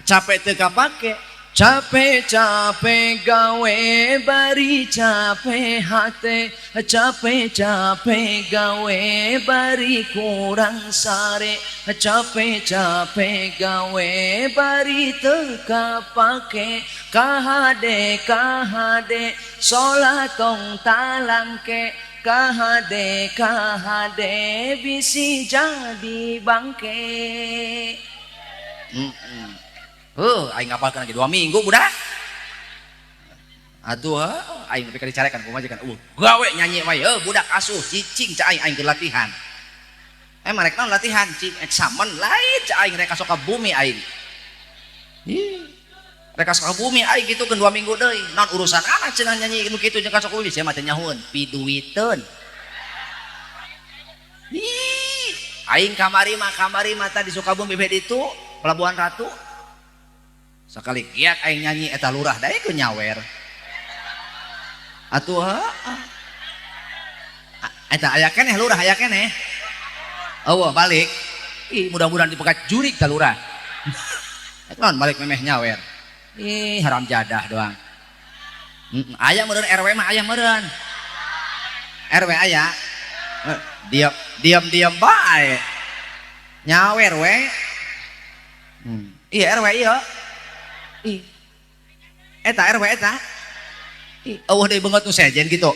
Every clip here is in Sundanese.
Capek teu kapake. Capek-capek gawe bari capek hate, capek-capek gawe bari kurang sare, capek-capek gawe bari teu kapake, kahade kahade salat tong talangke, kahade kahade bisi jadi bangke. Aing ngapalkeun lagi 2 minggu budak. Atuh aing nepi ka dicarekan ku majikan. Gawe nyanyi wae budak asuh cicing ca aing, aing keur latihan. Marek naon latihan cing eksamen lain ca aing rek ka bumi aing. Ih, rek ka bumi aing kitu keun 2 minggu deui. Naon urusan anak cenah nyanyi nu kitu jeung ka bumi sia mah teu nyahueun piduiteun. Ih, aing kamari mah tadi Sukabumi bed itu Pelabuhan Ratu. Sekali giat aing nyanyi eta lurah dae ku nyawer. Atuh eta aya keneh lurah aya keneh. Eueuh balik. Ih mudah-mudahan dipegat jurik ta lurah. Eta naon balik memeh nyawer. Ih haram jadah doang. Aya meureun RW mah aya meureun. RW aya. Diam diam diam bae. Nyawer we. Iya RW ieu. Ih. Eta RW eta. Ih, eueuh deui beungeut nu sejen gitu.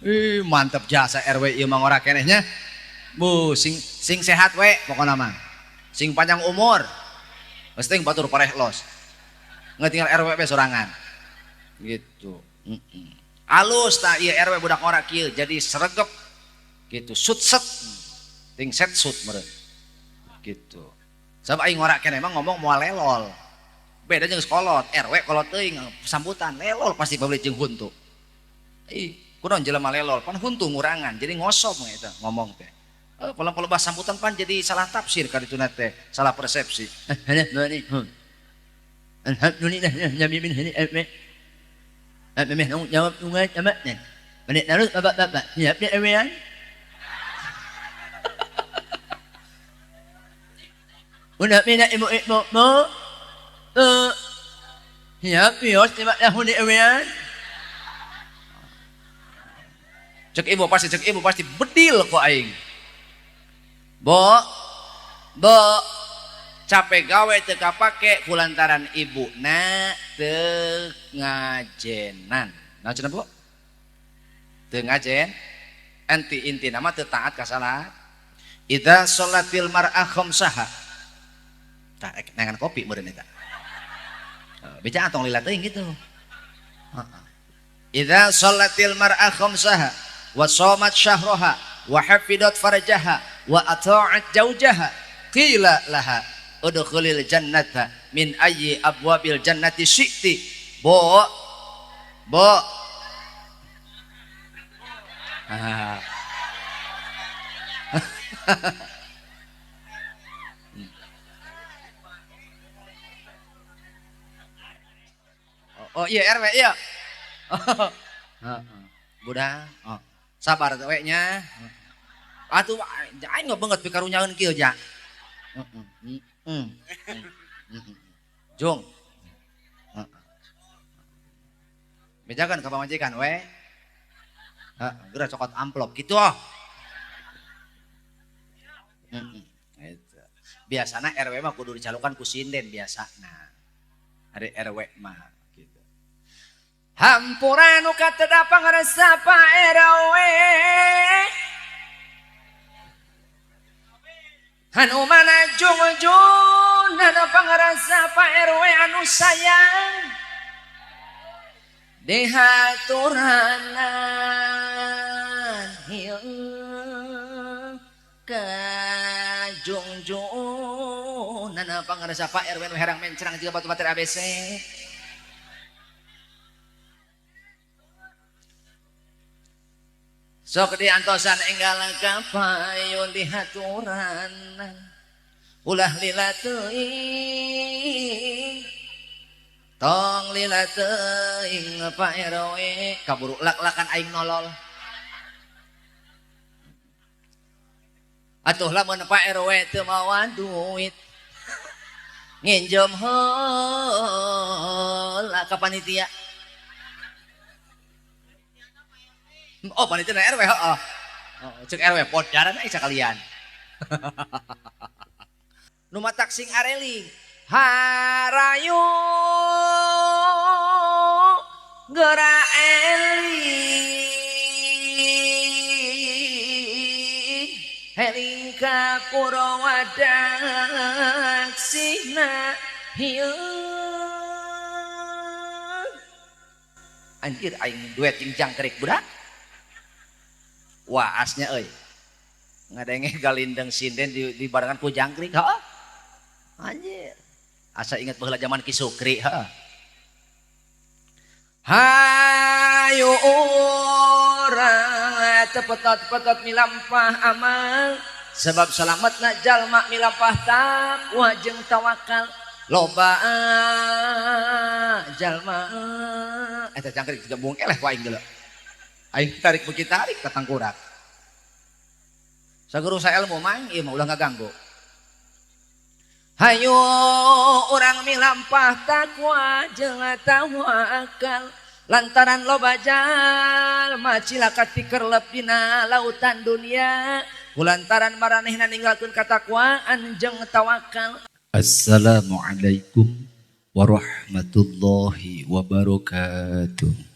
Ih, mantep jasa RW ieu mah ngora keneh nya. Bu, sing sing sehat we pokona mah. Sing panjang umur. Geus teuing batur pareh los. Ngetinggal RW we sorangan. Gitu. Alus tah ieu RW budak ngora kieu jadi sregep gitu, sutset. Ting set sut meureun. Gitu. Sebab aing ngora keneh mah ngomong moal lelol. Beda jeung kolot, RW kolot teuing sambutan lelol pasti pabeulit jeung huntu. Ih, kunaon jelema lelol, pan huntu ngurangan, jadi ngosob eta ngomong teh. Kalau bahas sambutan pan jadi salah tafsir ka dituna teh, salah persepsi. Cek ibu pasti bedil kok aing. Bo, bo, capek gawe teu kapake kulantaran ibuna teu ngajenan. Nah cenah Bu? Teu ngajen, anti inti nama teu taat ka salat. Idza sholatil mar'ah khamsaha. Tah nengan kopi meureun eta. Beja tong lila teuing gitu. Idza sholatil mar'ah khamsaha wa shamat syahraha wa hafidat farjaha wa ata'at jaujaha qila laha udkhulil jannata min ayyi abwabil jannati syi'ti. Bo, bo. Oh iya RW iya. Budak, oh. Sabar we nya. Atuh aing mah beungeut pikarunyaeun kieu ja. Jung. Bejakan ka pamajikan we. Heeh, geura cokot amplop kitu oh. Eta. Biasana RW mah kudu dicalukan ku sinden biasana. Ari RW mah gitu. Hampura nu kateda pangarsa Pak RW. Anu mana jungjun anu pangarsa Pak RW anu sayang dihaturanan hieu kajungjun anu pangarsa Pak RW nu herang mencrang jiga batu bater ABC. Sok diantosan enggal kapayun dihaturanan ulah lila teuing tong lila teuing Pak RW kaburu lak-lakan aing nolol. Atuh lamun Pak RW teu mawa duit. Nginjem heula ka panitia. Oh, panitia na RW heeh. Oh, cek RW podaran ai sakalian. Nu matak sing areling harayu geura eling eling ka Kurawa daksina hieu. Anjir aing duet jeung jangkrik budak. Waasnya euy. Ngadenge galindeng sinden di barengan ku jangkrik, heeh. Anjir. Asa inget baheula zaman Ki Sukri, heeh. Hayu urang tepetot-petot milampah amal sebab selamatna jalma milampah takwa jeung tawakal. Loba jalma eta jangkrik juga buang eleh ku aing geuleuh. Aing tarik beuki tarik ka tangkurak. Saguru saelmu mang ieu mah ulah ngaganggu. Hayu urang milampah takwa jeung tawakal lantaran loba jalma cilaka tikerlep dina lautan dunia kulantaran maranehna ninggalkeun katakwaan jeung tawakal. Assalamualaikum warahmatullahi wabarakatuh.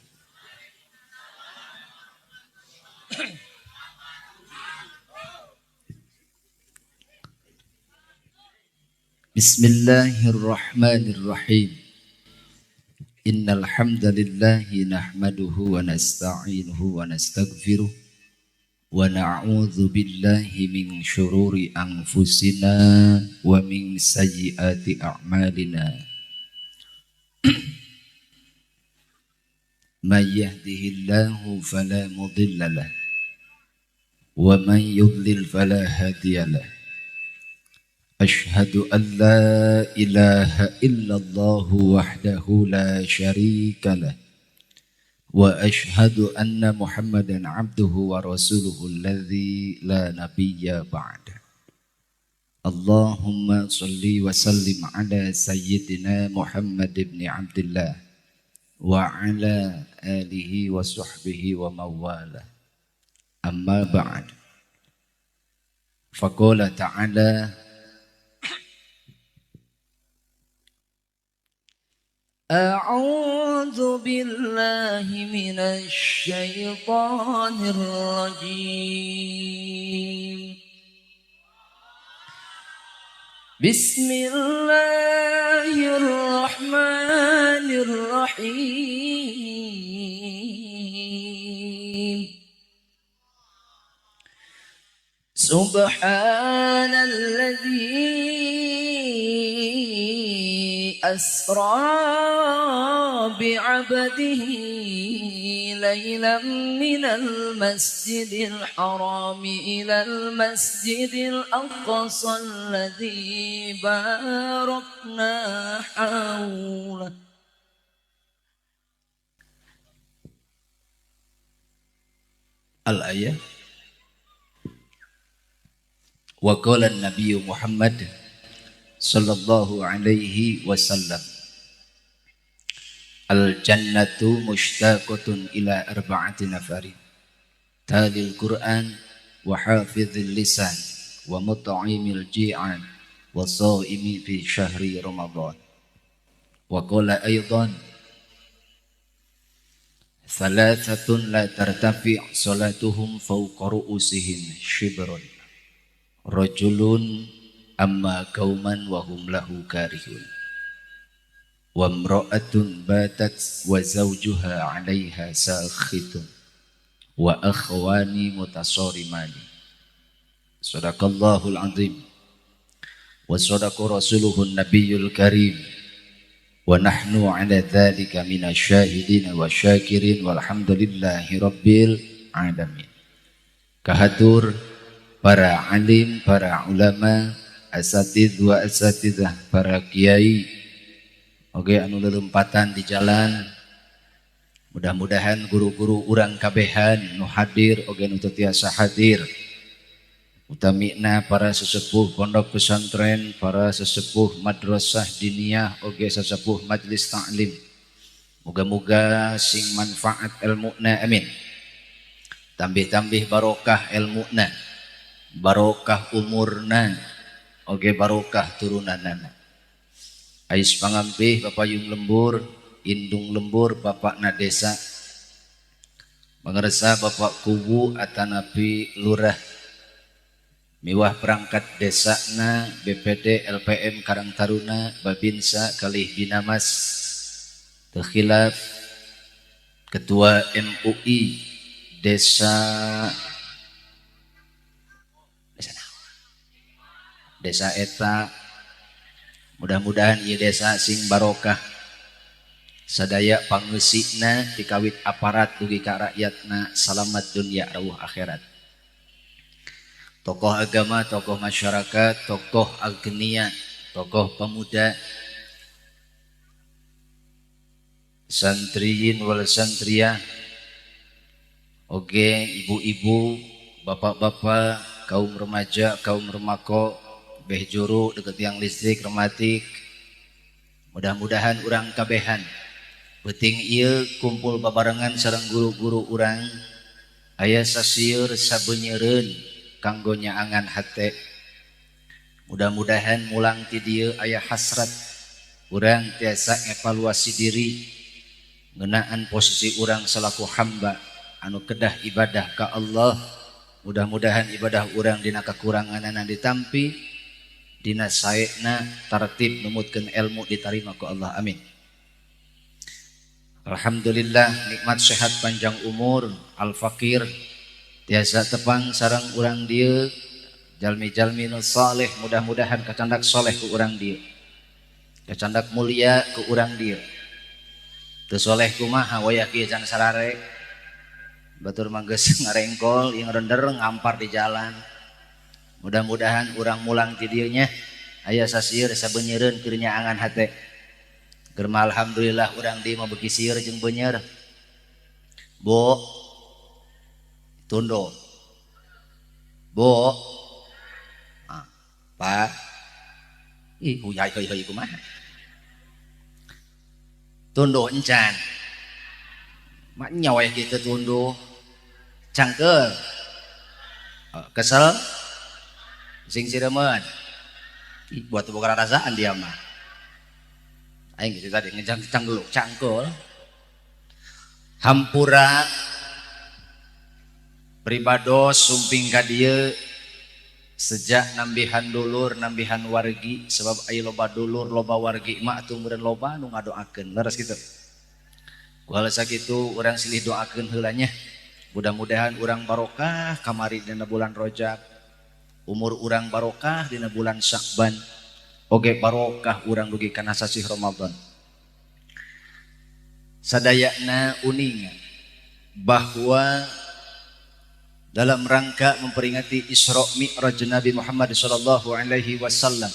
Bismillahirrahmanirrahim. Innal hamdalillahi nahmaduhu wa nasta'inuhu wa nastaghfiruh wa na'udzu billahi min syururi anfusina wa min sayyiati a'malina. May yahdihillahu fala mudilla lahu wa man yudlil fala hadiya lahu. Ashhadu an la ilaha illallah wahdahu la syarika lah wa ashhadu anna Muhammadan abduhu wa rasuluhu alladzi la nabiyya ba'da. Allahumma salli wa sallim ala sayyidina Muhammad ibn Abdillah wa ala alihi wa sahbihi wa mawala. Amma ba'd. Faqala ta'ala أعوذ بالله من الشيطان الرجيم. بسم الله الرحمن الرحيم. سبحان الذي أسرى بعبده ليلا من المسجد الحرام إلى المسجد الأقصى الذي باركنا حوله. Al-ayah. Wa qala an-nabiy Muhammad sallallahu alaihi wasallam, al-jannatu mushtaqatun ila arba'ati nafarin, talil Qur'an wa hafizil lisan wa mut'imil ji'an wa shaimi fi syahri Ramadan. Wa qala aidan, thalathatun la tartafi' salatuhum fawqa ru'usihim shibrun, rajulun amma kauman wa hum lahu karihun, wa imra'atun batat wa zawjuha 'alaiha sakhitun, wa akhwani mutasarimani. Sadaqallahul azim wa sadaqa rasuluhun nabiyul karim wa nahnu 'ala dzalika minasyahidin wa syakirin walhamdulillahi rabbil alamin. Kahatur para alim, para ulama, asatidz wa asatidzah, para kiai, oke anu lelempatan di jalan. Mudah-mudahan guru-guru urang kabehan nu hadir oge nu teu tiasa hadir Utamina para sesepuh pondok pesantren, para sesepuh madrasah diniyah, oge sesepuh majelis taklim. Moga-moga sing manfaat ilmuna, amin. Tambih-tambih barokah ilmuna, barokah umurna, oge barokah turunanana. Ais pangampih bapayung lembur, indung lembur bapakna desa. Pangersa bapak kubu atanapi lurah. Miwah perangkat desana BPD LPM Karang Taruna Babinsa kalih Binamas teu khilaf Ketua MUI Desa Desa naon? Desa eta mudah-mudahan ieu desa sing barokah sadaya pangeusina tikawit aparat dugi ka rakyatna salamat dunya rawuh akhirat. Tokoh agama, tokoh masyarakat, tokoh agnia, tokoh pemuda, santriyin wal santriyah, oge ibu-ibu, bapak-bapak, kaum remaja, kaum remako, beh juru deket tiang listrik rematik. Mudah-mudahan urang kabehan peuting ieu kumpul babarengan sareng guru-guru urang aya sasieur sabeunyereun kanggo nyaangan hate. Mudah-mudahan mulang ti dieu aya hasrat urang tiasa evaluasi diri ngeunaan posisi urang selaku hamba anu kedah ibadah ka Allah. Mudah-mudahan ibadah urang dina kakuranganana ditampi, dina saena tartib numutkeun ilmu ditarima ku Allah, amin. Alhamdulillah nikmat sehat panjang umur al-fakir tiasa tepang sareng urang dieu jalmi-jalmi nu saleh, mudah-mudahan kacandak soleh ku urang dieu, kacandak mulia ku urang dieu. Teu soleh kumaha wayah kieu can sarare batur mah geus ngarengkol ieu ngerender ngampar di jalan. Mudah-mudahan urang mulang ti dieu nya aya sasieur sabeunyereun keur nyaangan hate. Keur mah alhamdulillah urang dieu mah beuki sieur jeung beunyer. Bu tundo. Bu. Ah, Pak. Ih, huyai heuy heuy kumaha. Tundo encan. Maknya wayah kieu tunduh. Cangkeul. Kesel. Sing siremeun. Ih, buat boga rasaan dia mah. Aing gitu tadi ngejang canggeluk cangkeul. Hampura pribados sumping ka dieu sejak nambihan dulur nambihan wargi sebab aya loba dulur loba wargi mah atuh meureun loba nu ngadoakeun leres kitu. Ku alasan kitu urang silih doakeun heula nya. Mudah-mudahan urang barokah kamari dina bulan Rajab, umur urang barokah dina bulan Sya'ban, oge barokah urang dugi kana sasih Ramadan. Sadayana uninga bahwa dalam rangka memperingati Isra Mi'raj Nabi Muhammad sallallahu alaihi wasallam,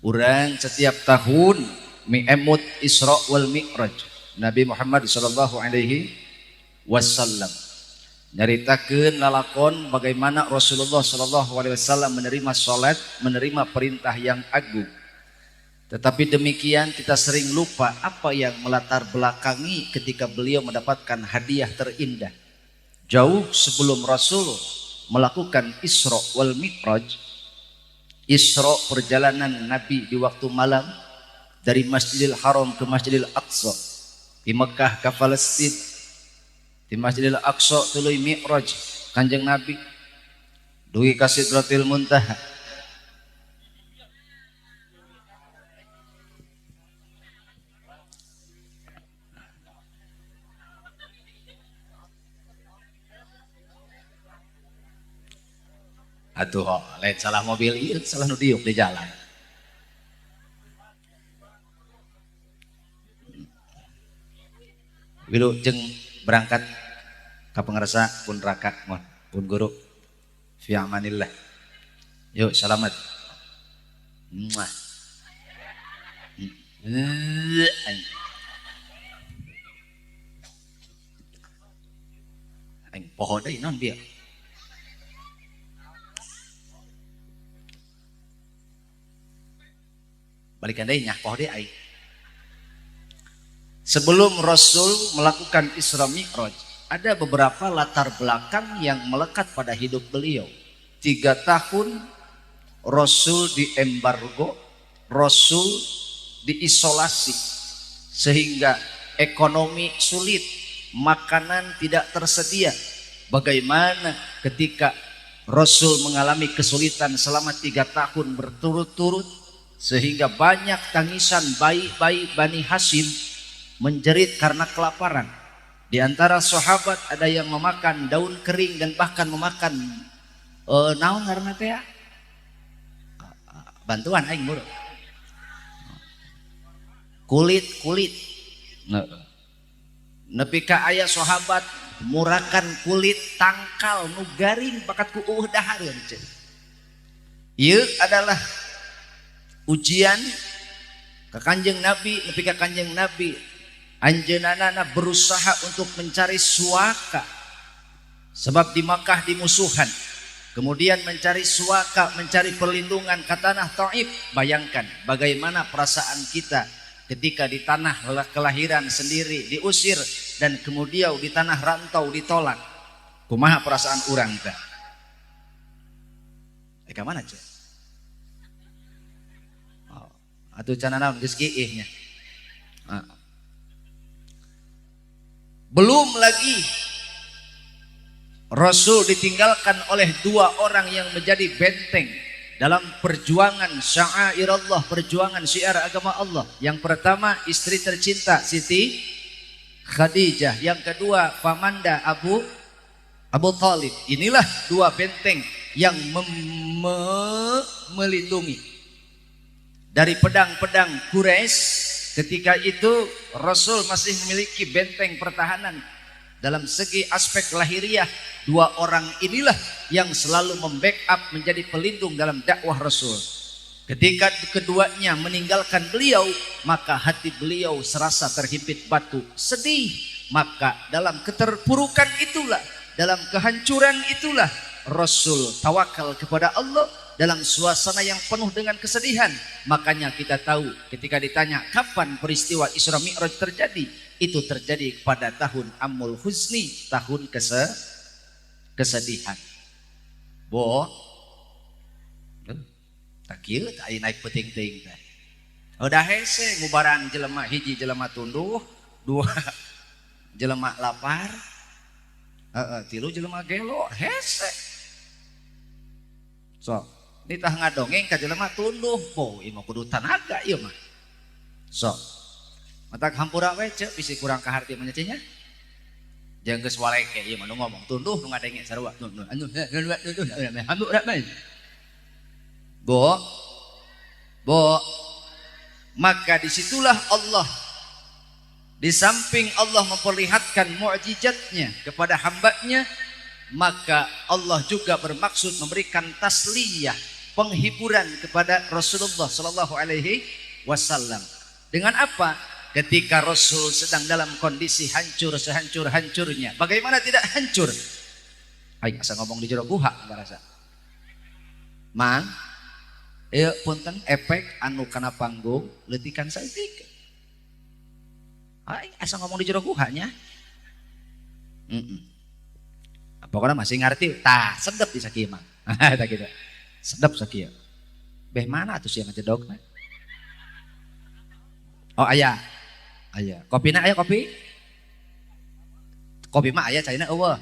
urang setiap tahun mi'emut Isra wal Mi'raj Nabi Muhammad sallallahu alaihi wasallam, nyaritakeun lalakon bagaimana Rasulullah sallallahu alaihi wasallam menerima salat, menerima perintah yang agung. Tetapi demikian kita sering lupa apa yang melatar belakangi ketika beliau mendapatkan hadiah terindah. Jauh sebelum Rasul melakukan Isra wal Mi'raj, Isra perjalanan Nabi di waktu malam dari Masjidil Haram ke Masjidil Aqsa, di Mekah ke Palestina, di Masjidil Aqsa tuluy Mi'raj Kanjeng Nabi dugi ka Sidratil Muntaha. Atuh lain salah mobil ieu, salah nu diuk di jalan. Wilu jeung berangkat ka pangersa pun raka mohon pun guru fi amanillah. Yuk selamat. Muah. Aing poho deui naon bieu. Balikan deui nyakoh deui aing. Sebelum Rasul melakukan Isra Mi'raj, ada beberapa latar belakang yang melekat pada hidup beliau. 3 tahun Rasul diembargo, Rasul diisolasi, sehingga ekonomi sulit, makanan tidak tersedia. Bagaimana ketika Rasul mengalami kesulitan selama 3 tahun berturut-turut, sehingga banyak tangisan bayi-bayi Bani Hashim menjerit karena kelaparan? Di antara sahabat ada yang memakan daun kering dan bahkan memakan naon ngaranna teh ya? Bantuan aing buru. Kulit-kulit. Nah, nepi ka aya sahabat murakan kulit tangkal nu garing bakat ku eueuh dahareun ceuk. Ieu adalah ujian ke Kanjeng Nabi, nepi ka Kanjeng Nabi anjeunana berusaha untuk mencari suaka, sebab di Makkah dimusuhan, kemudian mencari suaka, mencari perlindungan ke tanah Taif. Bayangkan bagaimana perasaan kita ketika di tanah kelahiran sendiri diusir dan kemudian di tanah rantau ditolak. Kumaha perasaan urang teh? Eh, ka mana cek? Oh, atuh can naon geus kiih nya. Ah. Belum lagi Rasul ditinggalkan oleh dua orang yang menjadi benteng dalam perjuangan syairallah, perjuangan syiar agama Allah. Yang pertama, istri tercinta Siti Khadijah, yang kedua Pamanda Abu Abu Talib. Inilah dua benteng yang melindungi dari pedang-pedang Quraisy. Ketika itu Rasul masih memiliki benteng pertahanan dalam segi aspek lahiriah. Dua orang inilah yang selalu membackup, menjadi pelindung dalam dakwah Rasul. Ketika keduanya meninggalkan beliau, maka hati beliau serasa terhimpit batu, sedih. Maka dalam keterpurukan itulah, dalam kehancuran itulah, Rasul tawakal kepada Allah dalam suasana yang penuh dengan kesedihan. Makanya kita tahu, ketika ditanya kapan peristiwa Isra Mi'raj terjadi, itu terjadi pada tahun Amul Huzni, tahun kesedihan. Bo, tak kieu teh naik peuting teuing teh. Udah hese ngubaran jelema, hiji jelema tunduh, dua jelema lapar, tilu jelema gelo, hese. So, nitah ngadongeng ka jelema tunduh, po ieu mah kudu tanaga ieu mah. So, matak hampura we ceu bisi kurang kaharti mah nya. Jangan geus waleke ieu mah nu ngomong tunduh, nu ngadenge sarua. Tunduh anu tunduh hampura bae. Bo, bo, maka disitulah Allah, di samping Allah memperlihatkan mukjizatnya kepada hambanya, maka Allah juga bermaksud memberikan tasliyah, penghiburan kepada Rasulullah Shallallahu Alaihi Wasallam. Dengan apa? Ketika Rasul sedang dalam kondisi hancur sehancur-hancurnya. Bagaimana tidak hancur? Aing asa ngomong di jero guha enggak rasa. Mang, ieu punten, efek anu kana panggung leutikan saeutik. Aing asa ngomong di jero guha nya. Pokoknya masih ngerti, tah sedep di sakieu mah. Tah gitu. Sedep sakieu. Beh, mana atuh sia ngajedogna? Oh, aya. Aya. Kopina aya kopi? Kopi mah aya, caina euweuh.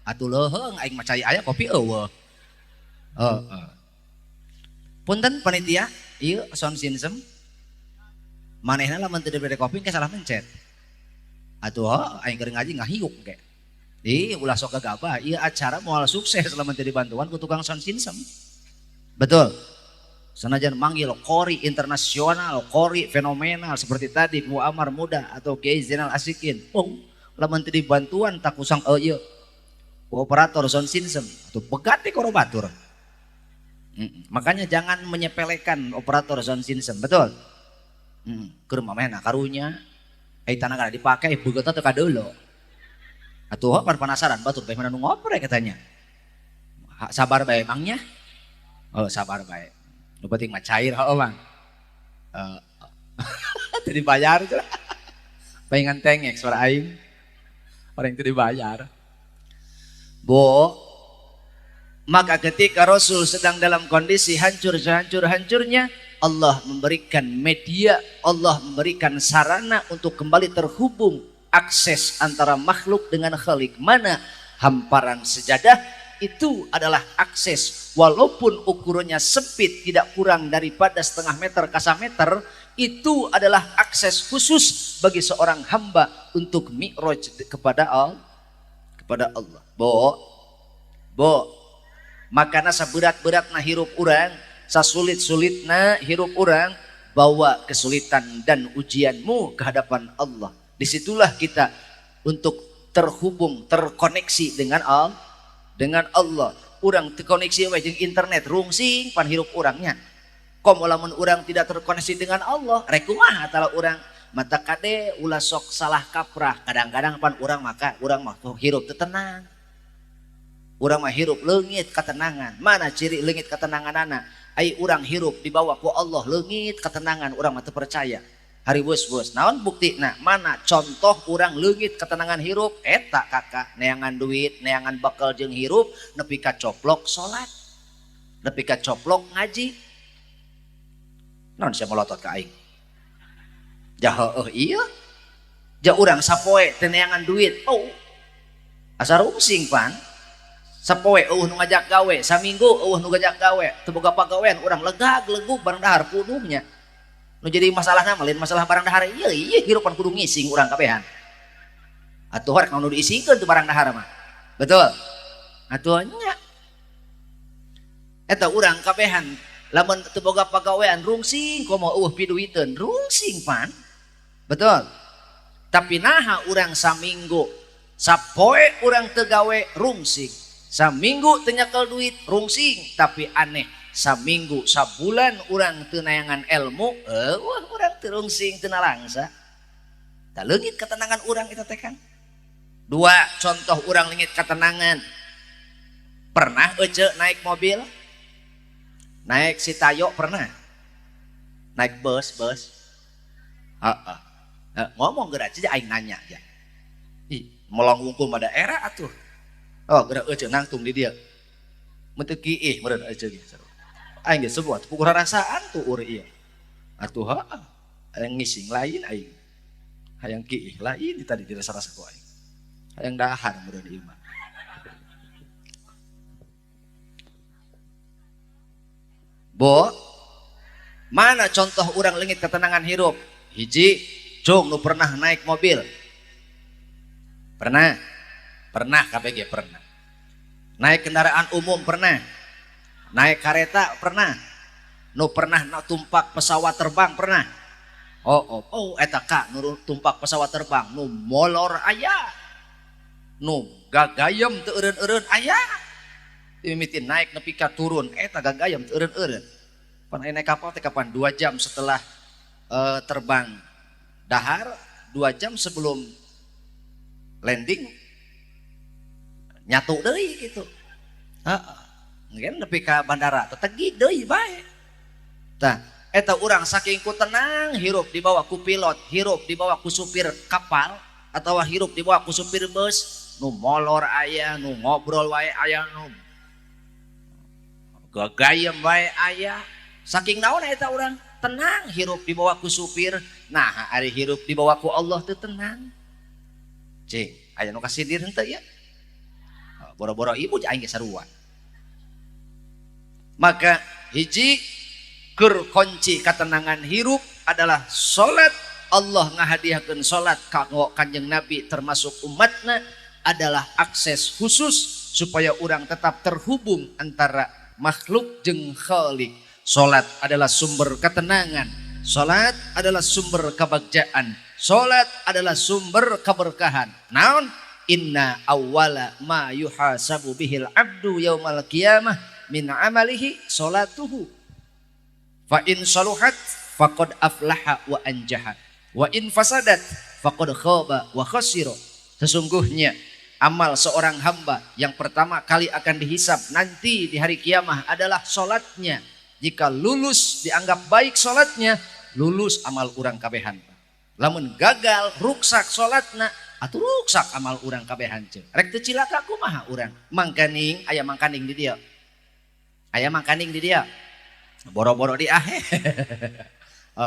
Atuh leuheung aing mah, cai aya, kopi euweuh. Heeh. Punten panitia, ieu sound system. Manehna lamun teu dibere kopi ke salah mencet. Atuh oh, aing keur ngaji ngahiuk ke. Ih, ulah sok gagabah, ieu acara moal sukses lamun teu dibantuan ku tukang sound system. Betul. Sanajan manggil qori internasional, qori fenomenal seperti tadi Muammar Muda atau Kiai Zainal Asikin. Oh, lamun teu dibantuan tak kusang oh ieu operator sound system atau pegati korobatur. Makanya jangan menyepelekan operator sound system, betul? Keur mamehna karunya, ai tanah kada dipake beungeutna teu kadeulo. Atuh pan penasaran batur bae mana nu ngoprek katanya. Sabar bae emangnya. Oh, sabar bae. Nu penting mah cair heuh, Bang. Teu dibayar cenah. Palingan tengek suara aing. Orang itu dibayar. Bo, maka ketika Rasul sedang dalam kondisi hancur hancur-hancurnya, Allah memberikan media, Allah memberikan sarana untuk kembali terhubung akses antara makhluk dengan khalik. Mana hamparan sejadah itu adalah akses, walaupun ukurannya sempit tidak kurang daripada setengah meter kasameter, itu adalah akses khusus bagi seorang hamba untuk mi'raj kepada Allah, kepada Allah. Bo, bo, makana saberat-beratna hirup urang, sasulit-sulitna hirup urang, bawa kesulitan dan ujianmu ke hadapan Allah. Disitulah kita untuk terhubung, terkoneksi dengan Allah. Dengan Allah. Urang terkoneksi we jeung internet rungsing pan hirup urangnya. Komo lamun urang tidak terkoneksi dengan Allah, rek kumaha tala urang mata kade ulah sok salah kaprah. Kadang-kadang pan urang maka urang mah hirup teu tenang. Urang mah hirup leungit ketenangan. Mana ciri leungit ketenanganana? Ai urang hirup dibawa ku Allah leungit ketenangan, urang mah teu percaya. Hari bos-bos, naon bukti? Nah, mana contoh urang leungit ketenangan hirup? Eta kakak, neangan duit, neangan bekal jeung hirup, nepi ka coplok salat. Nepi ka coplok ngaji. Naon sia melotot ka aing? Jah heueuh ieu. Ja urang sapoe teu neangan duit. Oh. Asa rungsing pan. Sapoe eueuh nu ngajak gawe, saminggu eueuh nu ngajak gawe, teu boga pagawean urang legag legug barang dahar kudunya. Nu jadi masalahna mah lain masalah barang dahar, ieu ieu hirupan kudu ngising urang kabehan. Atuh rek nu diisingkeun tuh barang dahar mah. Betul? Atuh nya. Eta urang kabehan lamun teu boga pagawean rungsing komo eueuh piduiteun, rungsing pan. Betul? Tapi naha urang saminggu sapoe urang teu gawe rungsing. Saminggu teu nyekel duit rungsing, tapi aneh saminggu sabulan urang teu nayangan ilmu, eueuh urang teu rungsing teu nalangsa. Tah leungit ketenangan urang eta teh kan. Dua contoh urang leungit ketenangan. Pernah ece naik mobil? Naik si Tayo pernah? Naik bus, bus. Heeh. Ngomong geura aja aing nanya aja. Ih, melong wungkul mah daerah atuh. Oh, geura ece nangtung di dia. Mun teu kiih meureun ece ge. Aing geus sebuah pukul rasaan tuh ur ieu. Atuh heeh. Hayang ngising lain aing. Hayang kiih lain di tadi dirasa-rasa ku aing. Hayang dahar meureun ieu mah. Bo, mana contoh urang leungit ketenangan hirup? Hiji, cung nu pernah naik mobil. Pernah? Pernah KPG pernah. Naik kendaraan umum pernah. Naik kereta pernah. Nu pernah na tumpak pesawat terbang pernah. Oh, oh, oh, eta ka nu tumpak pesawat terbang nu molor aya. Nu gagayem teu eureun-eureun aya. Mimiti naik nepi ka turun eta gagayem teu eureun-eureun. Pan aya naik kapal teh kapan 2 jam setelah terbang dahar, 2 jam sebelum landing nyatu deui gitu. Heeh. Mungkin nepi ka bandara tetegik deui bae. Tah, eta urang saking ku tenang hirup dibawa ku pilot, hirup dibawa ku supir kapal atawa hirup dibawa ku supir bus, nu molor aya, nu ngobrol wae aya, nu gagayem wae aya. Saking naon eta urang tenang hirup dibawa ku supir, nah ari hirup dibawa ku Allah teu tenang. Cing, aya nu kasindir henteu ya? Boro-boro ibu aing ge sarua. Maka hiji keur kunci ketenangan hirup adalah salat. Allah ngahadiahkeun salat kanggo Kanjeng Nabi termasuk umatna adalah akses khusus supaya urang tetap terhubung antara makhluk jeung khalik. Salat adalah sumber ketenangan, salat adalah sumber kebagjaan, salat adalah sumber keberkahan. Naon? Inna awwala ma yuhasabu bihil abdu yaumal qiyamah min amalihi salatuhu. Fa in saluhat faqad aflaha wa anjaha, wa in fasadat faqad khaba wa khasira. Sesungguhnya amal seorang hamba yang pertama kali akan dihisab nanti di hari kiamah adalah salatnya. Jika lulus dianggap baik salatnya, lulus amal urang kabehan. Lamun gagal ruksak salatna atuh ruksak amal urang kabehan ceuk. Rek teu cilaka kumaha urang? Mangkaning aya mangkaning di dieu. Aya mangkaning di dieu. Boro-boro di ah.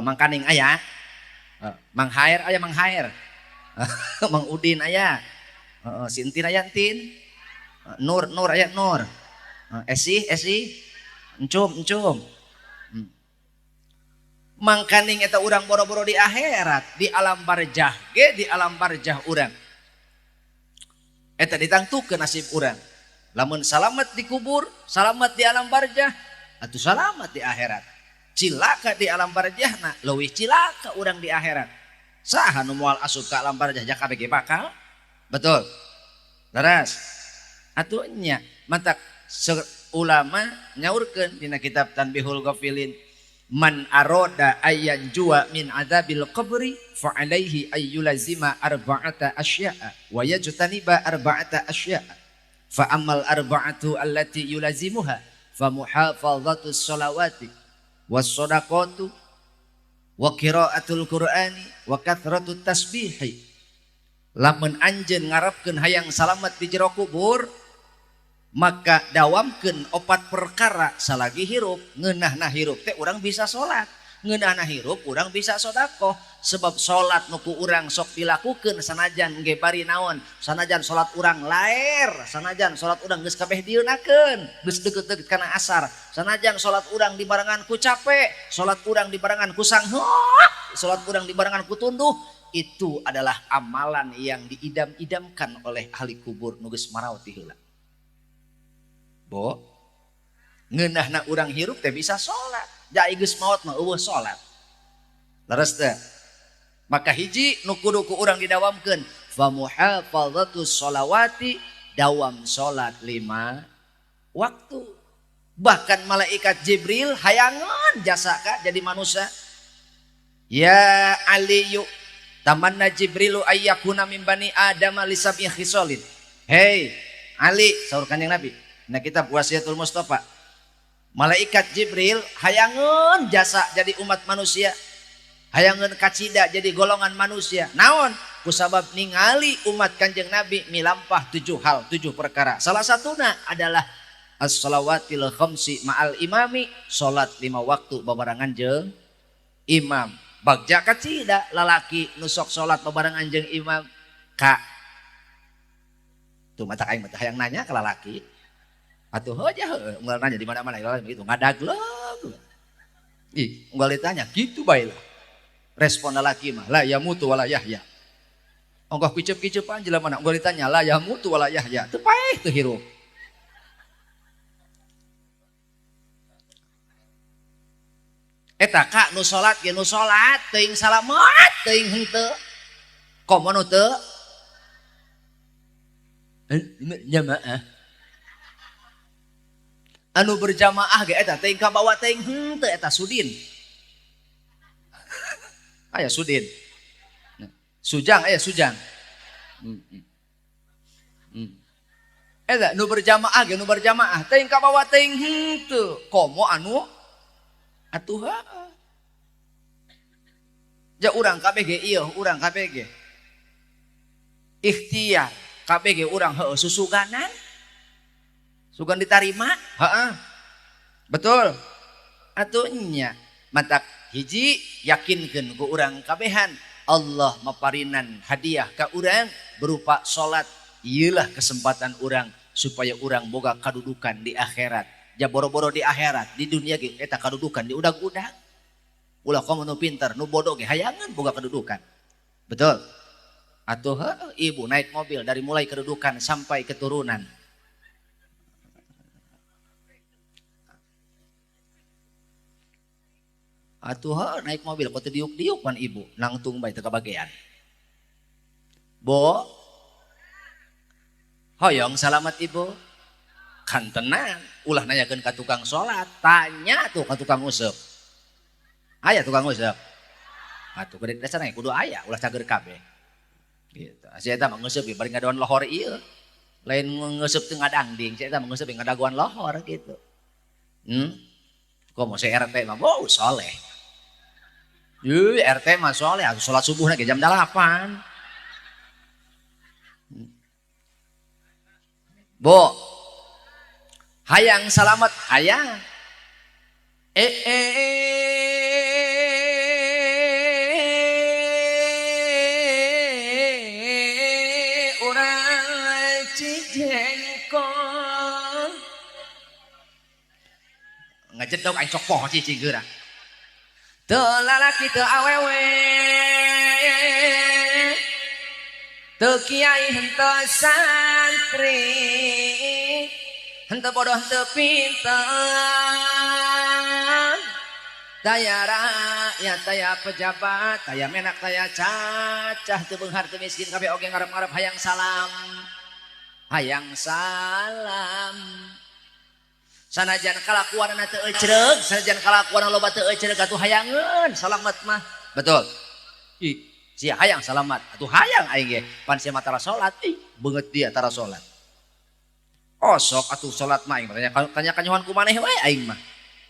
Mangkaning aya. Mang Hair aya Mang Hair. Mang Udin aya. Si Entin aya Entin. Nur Nur aya Nur. Esi Esi. Encum Encum. Mangkaning eta urang boro-boro di akhirat, di alam barjah ge, di alam barjah urang. Eta ditangtukeun nasib urang. Lamun salamet di kubur, salamet di alam barjah, atuh salamet di akhirat. Cilaka di alam barjahna, leuwih cilaka urang di akhirat. Saha nu moal asup ka alam barjah ja kabeh ge bakal? Betul. Leres. Atuh nya matak ulama nyaurkeun dina kitab Tanbihul Ghafilin, man aroda ayyan jua min adzabil qabri fa alaihi ayyulazima arba'ata asya'a wa yajtaniba arba'ata asya'a. Fa ammal arba'atu allati yulazimuha fa muhafazatus sholawati was shadaqatu wa qiraatul qur'ani wa kathratut tasbihi. Lamun anjeun ngarepkeun hayang salamet di jero kubur, maka dawamkeun opat perkara salagi hirup. Ngeunahna hirup teh urang bisa salat, ngeunahna hirup urang bisa sedekah, sebab salat nu ku urang sok dilakukeun sanajan ge bari naon, sanajan salat urang laer, sanajan salat urang geus kabeh dieunakeun, geus deukeut-deukeut kana asar, sanajan salat urang dibarengan ku capek, salat urang dibarengan ku sangheuh, salat urang dibarengan ku tunduh, itu adalah amalan yang diidam-idamkan oleh ahli kubur nu geus maraot ti heula. Bo, ngeunahna urang hirup teh bisa salat, ja geus maot mah eueuh salat. Leres teh. Maka hiji nu kudu ku urang didawamkeun, fa muhafazatus sholawati, dawam salat 5 waktu. Bahkan malaikat Jibril hayangan jasa ka jadi manusia. Ya Aliyu tamanna Jibrilu ayyakuna min bani Adam li sab'i khisalin. Hei Ali, saur Kanjeng Nabi. Nah kitab Wasiatul Mustafa. Malaikat Jibril hayangan jasa jadi umat manusia. Hayangan kacida jadi golongan manusia. Naon? Kusabab ningali umat Kanjeng Nabi milampah 7 hal, 7 perkara. Salah satuna adalah as-salawatil khamsi ma'al imami, salat 5 waktu babarengan jeung imam. Bagja kacida lalaki nu sok salat babarengan jeung imam. Ka tuh mata aing mah hayang nanya ke lalaki. Atuh heuh aja heuh, unggal nanya di mana-mana gitu ngadagleng. Ih, unggal ditanya gitu bae lah. Respon lalaki mah la yamutu wala yahya. Ongkoh kicep-kicepan jelema mana unggal ditanya la yamutu wala yahya. Teu paeh teu hirup. Eta ka nu salat ge nu salat teuing salamet teuing henteu. Komo nu teu? Jamaah. Anu berjamaah ge eta teuing kabawa teuing henteu eta sudin. Aya sudin. Sujang aya sujang. Eta nu berjamaah ge nu berjamaah teuing kabawa teuing henteu. Komo anu atuh heuh. Ja urang kabeh ge ieu, urang kabeh ge. Ikhtiar kabeh ge urang heueuh susuganan. Sugan ditarima? Heeh. Betul. Atuh nya matak hiji yakinkeun ku urang kabehan Allah maparinan hadiah ka urang berupa salat. Ieulah kesempatan urang supaya urang boga kadudukan di akhirat. Ja boro-boro di akhirat, di dunia ge eta kadudukan di udag-udag. Ulah komo nu pinter, nu bodoh ge hayangan boga kedudukan. Betul. Atuh heueuh ibu naik mobil dari mulai kedudukan sampai keturunan. Atuh heueuh naik mobil kok teu diuk-diuk pan ibu, nangtung bae teu kabagean. Bo, hoyong salamet ibu. Kan tenang, ulah nanyakeun ka tukang salat, tanya tuh ka tukang useup. Aya tukang useup. Atuh gede dasarna kudu aya, ulah cager kabeh. Gitu. Si eta mah nguseup bari ngadoan lohor ieu. Lain nguseup teu ngadangding, si eta mah nguseup ngadagoan lohor gitu. Komo si RT mah bau soleh. Yuh, RT mah soleh, sholat subuh lagi jam 8. Bo, hayang salamat, hayang. Urang Cijengkol. Ngajedog aing sok poho cicing geura. Teu lalaki teu awewe, teu kiai henteu santri, henteu bodoh henteu pinter, daya rakyat daya pejabat, daya menak daya cacah, teu beunghar teu miskin kabeh oge ngarep-ngarep hayang salam, hayang salam. Sanajan kalakuanana teu ecreug, sanajan kalakuan loba teu ecreug atuh hayangeun salamat mah. Betul. Ih, sia hayang salamat, atuh hayang aing ge. Pan sia mah tara salat, ih beungeut dia tara salat. Osok atuh salat mah aing tanya tanya kanyohan ku maneh we aing mah.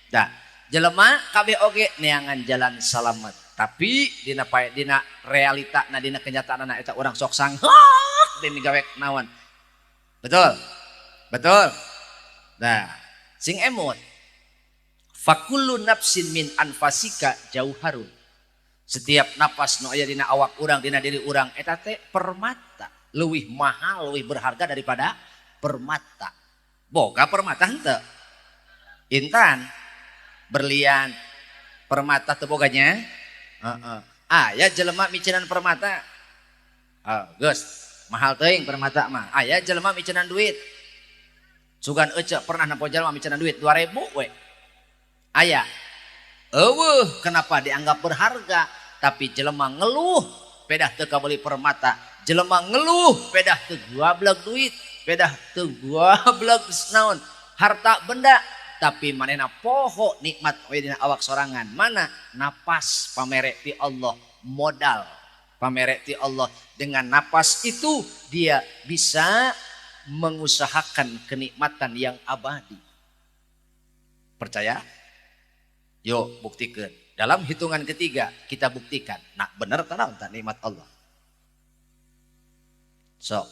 Dah, jelema kabeh oge neangan jalan salamat. Tapi dina pae dina realita na dina kenyataanna eta urang sok sanghok demi gawe naon. Betul. Betul. Nah, sing emot. Fakullu nafsin min anfasika jauharun. Setiap napas nu aya dina awak urang, dina diri urang eta teh permata, leuwih mahal, leuwih berharga daripada permata. Boga permata henteu? Intan, berlian, permata teu boganya? Heeh. Aya jelema micenan permata. Ah, geus, mahal teuing permata mah. Aya jelema micenan duit. Sugan ece pernah nempo jelema micenan duit 2000 we. Aya. Eueuh, kenapa dianggap berharga? Tapi jelema ngeluh pedah teu kabeli permata. Jelema ngeluh pedah teu guableg duit, pedah teu guableg naon? Harta benda. Tapi manehna poho nikmat we dina awak sorangan. Mana napas pamere ti Allah, modal pamere ti Allah. Dengan napas itu dia bisa mengusahakan kenikmatan yang abadi. Percaya? Yuk buktikan. Dalam hitungan ketiga kita buktikan. Nah bener atau tak nikmat Allah. So,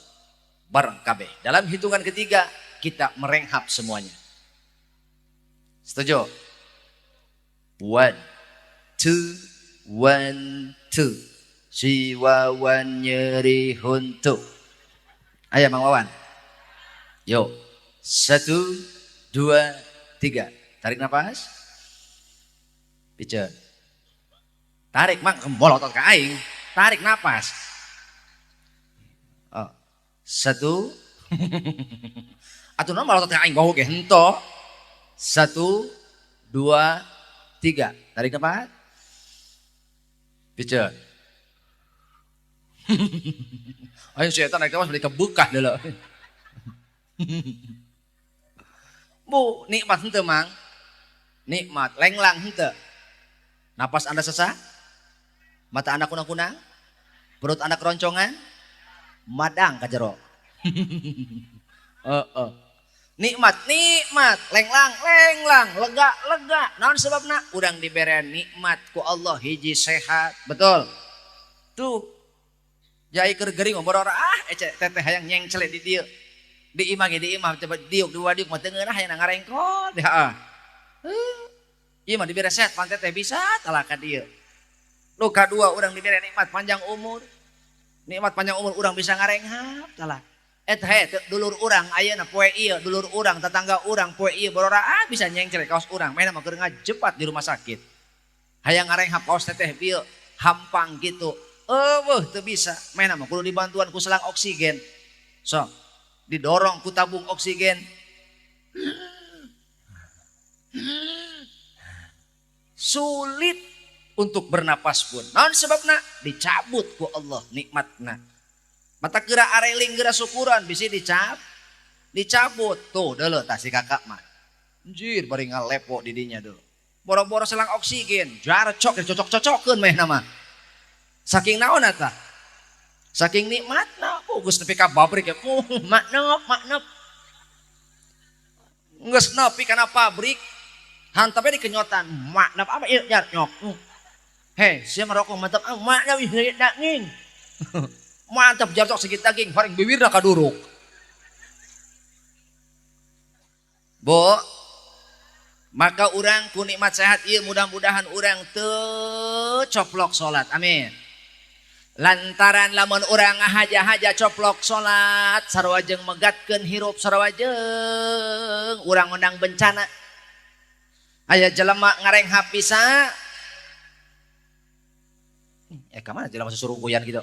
bareng kabeh. Dalam hitungan ketiga kita merenghap semuanya. Setuju? 1, 2, 1, 2. Si Wawan nyeri huntu. Ayo Mang Wawan. Yuk. 1, 2, 3. Tarik nafas. Piceun. Tarik mang kembol otot ka aing. Tarik napas. Oh. 1. Atuh naon malotot ka aing bau ge henteu. 1, 2, 3. Tarik nafas. Piceun. Ayo setan naik nafas beli kebukah dulu. Bu, nikmat henteu mang. Nikmat, lenglang henteu. Napas Anda sesak? Mata Anda kunang-kunang? Perut Anda keroncongan? Madang ka jero. Nikmat, nikmat, lenglang, lenglang, lega, lega. Naon sebabna? Urang dibere nikmat ku Allah hiji sehat. Betul. Tuh. Jai keur gering ngomong ah ece teteh hayang nyengcele di dieu. Di imah ge di imah coba diuk dua diuk mah teu ngeunah hayang ngarengkol deh ah. Ieu mah dibere sehat pan teteh bisa talah ka dieu. Nu kadua urang dibere nikmat panjang umur. Nikmat panjang umur urang bisa ngarenghap talah. Eta he dulur urang ayeuna poe ieu, dulur urang tetangga urang poe ieu borora ah bisa nyengcele kaos urang. Mehna mah keur ngajepat di rumah sakit. Hayang ngarenghap kaos teteh bieu hampang gitu. Eueuh teu bisa. Mehna mah kudu dibantuan ku selang oksigen. Sok didorong ku tabung oksigen. Sulit untuk bernapas pun. Naon sebabna? Dicabut ku Allah nikmatna. Mata geura areling geura syukuran bisi dicabut. Tuh deuleu tah si kakak mah. Anjir bari ngalepo di dinya deuleu. Boro-boro selang oksigen, jarcok dicocok-cocokeun mehna mah. Saking naon eta? Saking nikmatna, oh geus nepi ka pabrik ya. Maknep, maknep. Geus nepi kana pabrik, hantape dikenyotan, maknep apa ieu jar nyok. Hei, sia merokok mantap ah makna wih daging. Mantap jarcok segit daging paling bibirna kaduruk. Bo, maka urang ku nikmat sehat ieu mudah-mudahan urang teu coplok salat. Amin. Lantaran lamun urang ngahaja-haja coplok salat sarua jeung megatkeun hirup sarua jeung urang ngundang bencana. Aya jelema ngarenghap bisa. Ka mana jelema susurungkuyan gitu.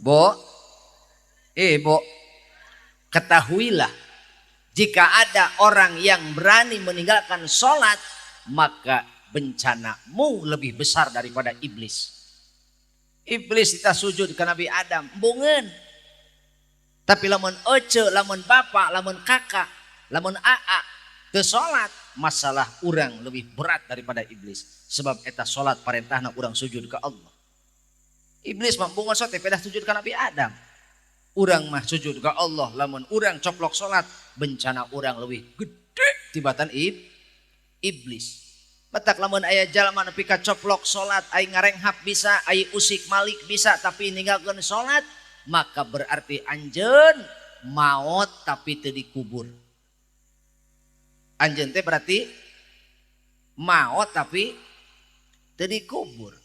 Bo, Bo, ketahuilah jika ada orang yang berani meninggalkan sholat, maka bencanamu lebih besar daripada iblis. Iblis kita sujud ke Nabi Adam, bungeun. Tapi lamun ece, lamun bapak, lamun kakak, lamun aa, teu sholat, masalah urang lebih berat daripada iblis. Sebab eta sholat parentahna urang sujud ke Allah. Iblis mah bungeun sote pedah sujud ka Nabi Adam. Urang mah sujud ka Allah, lamun urang coplok salat, bencana urang leuwih gede tibatan iblis. Batak lamun aya jalma nepi ka coplok salat, ai ngarenghap bisa, ai usik malik bisa, tapi ninggalkeun salat, maka berarti anjeun maot tapi teu dikubur. Anjeun teh berarti maot tapi teu dikubur.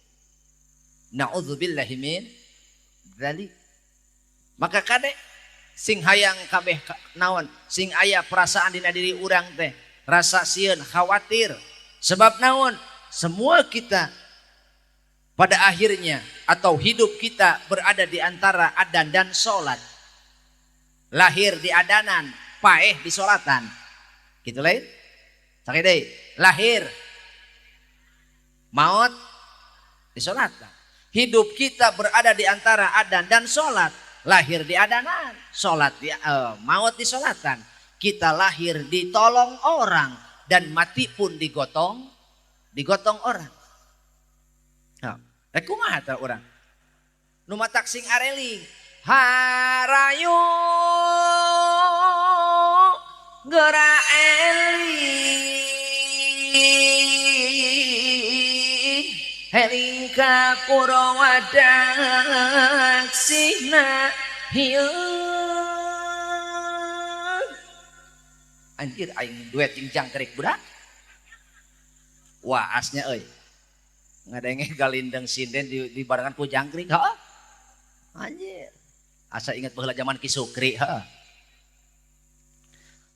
Na'udzubillahi min dzalik. Maka kade sing hayang kabeh naon, sing aya perasaan dina diri urang teh, rasa sieun, khawatir. Sebab naon? Semua kita pada akhirnya atau hidup kita berada di antara adan dan salat. Lahir di adanan, paeh di solatan. Gitu lain? Sakit deui. Lahir maut di solatan. Hidup kita berada di antara adan dan sholat. Lahir di adanan, sholat di maut di solatan. Kita lahir ditolong orang dan mati pun digotong orang. Nah, kumaha tah urang? Nu matak sing areling. Harayu geura eling. Heling ka purwadaksina hieu. Anjir aing duet jeung jangkrik budak. Waasnya euy. Ngadenge galindeng sinden di barengan ku jangkrik, heeh. Anjir. Asa inget baheula zaman Ki Sukri, heeh.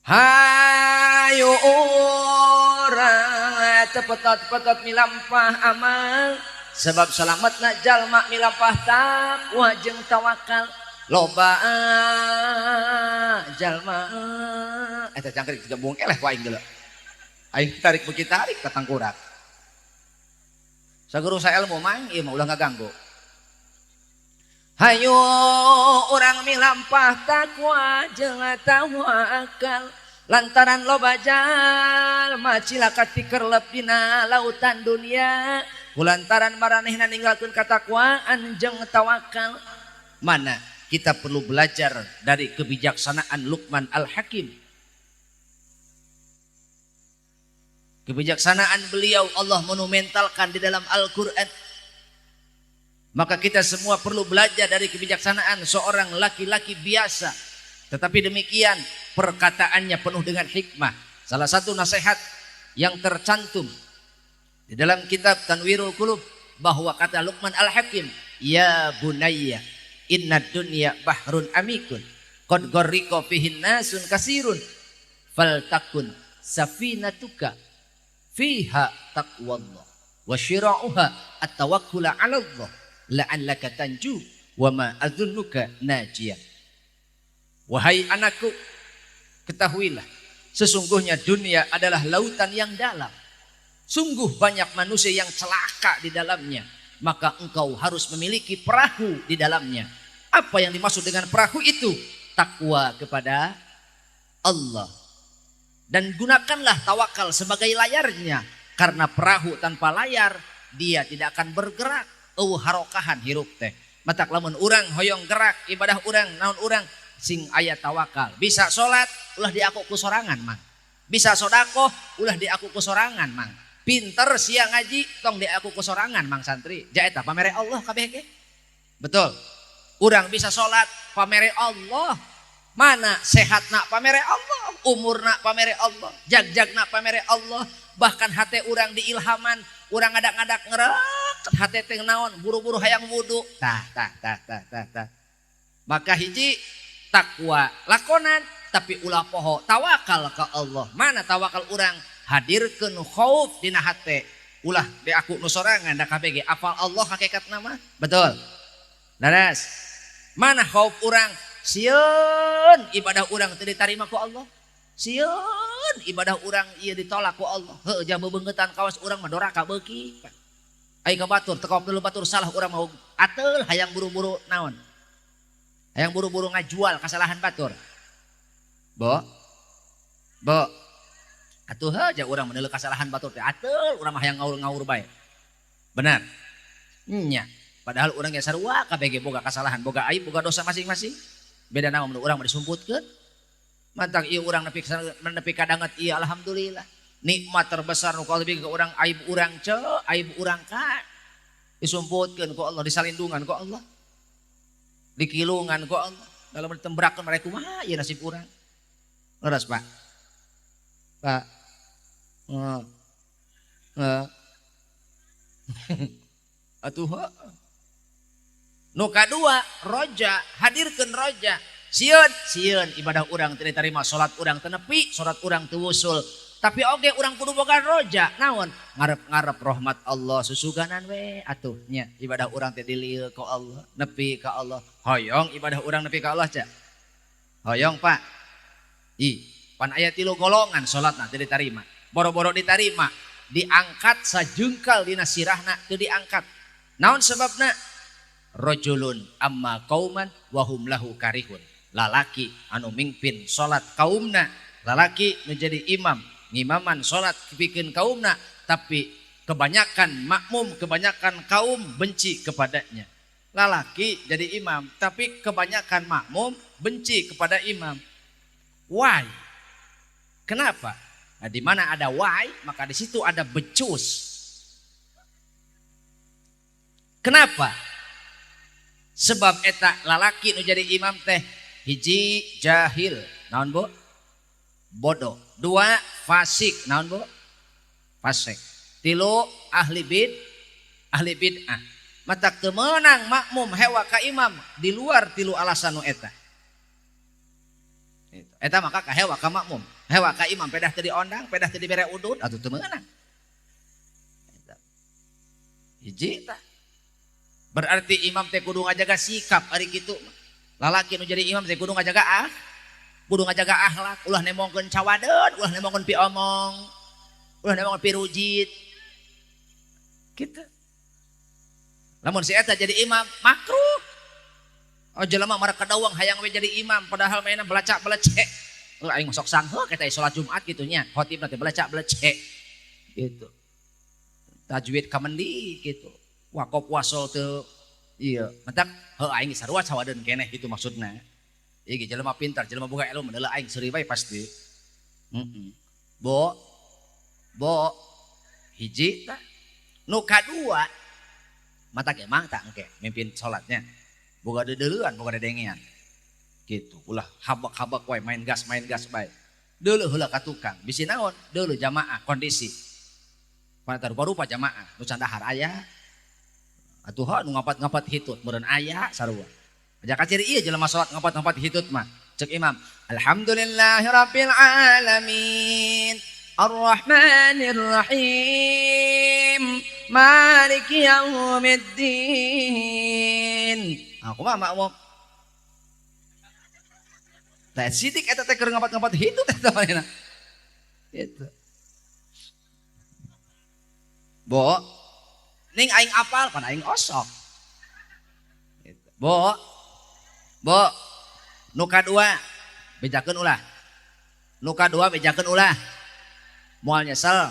Hayu urang tepetot-petot milampah amal sebab selamatna jalma milampah takwa jeung tawakal loba jalma eta jangkrik juga buang eleh ku aing geuleuh aing tarik beuki tarik ka tangkurak saguru saelmu mang ieu mah ulah ngaganggu. Hayu urang milampah takwa jeung tawakal lantaran loba jalma cilaka tikerlep dina lautan dunia kulantaran maranehna ninggalkeun katakwaan jeung tawakal. Mana kita perlu belajar dari kebijaksanaan Luqman Al-Hakim. Kebijaksanaan beliau Allah monumentalkan di dalam Al-Qur'an. Maka kita semua perlu belajar dari kebijaksanaan seorang laki-laki biasa. Tetapi demikian perkataannya penuh dengan hikmah. Salah satu nasihat yang tercantum di dalam kitab Tanwirul Qulub bahwa kata Luqman Al-Hakim, ya bunayya inna dunya bahrun amikun qad gharriqa fihin nasun kasirun faltakun safinatuka fiha taqwallah wa syira'uha at-tawakkul 'ala Allah la'allaka tanju wa ma adzunnuka najiyah. Wahai anakku, ketahuilah sesungguhnya dunia adalah lautan yang dalam. Sungguh banyak manusia yang celaka di dalamnya. Maka engkau harus memiliki perahu di dalamnya. Apa yang dimaksud dengan perahu itu? Takwa kepada Allah. Dan gunakanlah tawakal sebagai layarnya. Karena perahu tanpa layar, dia tidak akan bergerak. Eueuh harokahan hirup teh. Matak lamun urang hoyong gerak, ibadah urang, naon urang, sing aya tawakal. Bisa sholat, ulah diaku ku sorangan mah. Bisa sodakoh ulah diaku ku sorangan mang. Pinter sia ngaji tong diaku ku sorangan mang santri. Ja eta pamere Allah kabeh ge. Betul. Urang bisa salat pamere Allah. Mana sehatna pamere Allah, umurna pamere Allah, jagjagna pamere Allah, bahkan hate urang diilhaman, urang ngadak-ngadak ngerek, hate teh naon, buru-buru hayang wudu. Tah tah tah tah tah tah. Maka hiji takwa lakonan tapi ulah poho tawakal ke Allah. Mana tawakal urang hadirkeun khauf dina hate. Ulah di aku nu sorangan da kabeh ge apal Allah hakikatna mah. Betul. Laras. Mana khauf urang? Sieun ibadah urang teu ditarima ku Allah. Sieun ibadah urang ieu ditolak ku Allah. Heuh jam bebeungeutan kawas urang mah doraka beuki. Ai ka batur teu dulu batur salah urang mau ateul hayang buru-buru naon? Hayang buru-buru ngajual kesalahan batur. Bo. Bo. Atuh aja urang meneuleuh kesalahan batur teh ateul urang mah hayang ngaur-ngaur bae. Benar. Nya. Padahal urang ge sarua kabeh ge boga kesalahan, boga aib, boga dosa masing-masing. Beda naon urang mah disumputkeun. Mantang ieu urang nepi kadanget ieu alhamdulillah. Nikmat terbesar nu ku Allah ke urang aib urang ce, aib urang ka. Disumputkeun ku Allah, disalindungan ku Allah. Dikilungan ku Allah. Dalam ditembrakeun mereka kumaha ieu nasib urang. Leres, Pak. Pak. Heeh. Atuh nu kadua roja, hadirkeun roja. Sieun, sieun ibadah urang teu diterima, salat urang teu nepi, salat urang teu wusul. Tapi oge urang kudu boga roja, naon? Ngarep-ngarep rahmat Allah susuganan we atuh nya ibadah urang teh dilieu ku Allah, nepi ka Allah. Hoyong ibadah urang nepi ka Allah ca. Hoyong Pak. Ih, pan aya 3 golongan salatna teu ditarima. Boro-boro ditarima, diangkat sajengkal dina sirahna teu diangkat. Naon sebabna? Rajulun amma qauman wa hum lahu karihun. Lalaki anu mimpin salat kaumna, lalaki menjadi imam, ngimaman salat pikeun kaumna, tapi kebanyakan makmum, kebanyakan kaum benci kepadanya. Lalaki jadi imam, tapi kebanyakan makmum benci kepada imam. Why? Kenapa? Nah, di mana ada why, maka di situ ada becus. Kenapa? Sebab eta lalaki nu jadi imam teh hiji jahil, naon Bu? Bodoh. 2 fasik, naon Bu? Fasik. 3 ahli bid, ahli bid'ah. Matak teu meunang makmum hewa ka imam di luar 3 alasan nu eta. Eta maka ka hewa ka makmum, hewa ka imam pedah teu diondang, pedah teu dibere udud atuh teu meunang. Hiji tah. Berarti imam teh kudu ngajaga sikap ari kitu. Lalaki nu jadi imam teh kudu ngajaga ah, kudu ngajaga akhlak, ulah nemongkeun cawadeun, ulah nemongkeun piomong, ulah nemongkeun pirujit. Kitu. Lamun si eta jadi imam makruh. Oh jelema mara kadawang hayang we jadi imam padahal mainna belacak-belecek. Heuh aing sok sangheuh eta salat Jumat kitu nya, khotibna teh belacak-belecek. Gitu. Tajwid kamendi gitu. Wakop wasol teu iya, mentak heuh aing sarua cawadeun keneh gitu maksudna. Ieu ge jelema pintar, jelema boga ilmu meundeuleu aing seuri bae pasti. Heeh. Bo. Bo. Hiji tah. Nu kadua mata ge mang tah engke mimpin salatnya. Boga deudeuleun, boga dedengean. Gitu, ulah habak-habak wae main gas bae. Deuleuh heula ka tukang, bisi naon? Deuleuh jamaah kondisi. Pantar rupa-rupa jamaah, nu can dahar aya. Atuh nu ngapat-ngapat hitut meureun aya sarua. Aja kaciri ieu jelema salat ngapat-ngapat hitut mah. Cek imam, alhamdulillahirabbil alamin. Arrahmanir rahim. Maliki yaumiddin. Aku mah makmum. Tah sidik eta teh keur ngapat-ngapat hitut eta manehna. Gitu. Bo, ning aing apal pan aing osok. Gitu. Bo, bo, nu kadua bejakeun ulah. Nu kadua bejakeun ulah. Moal nyesel,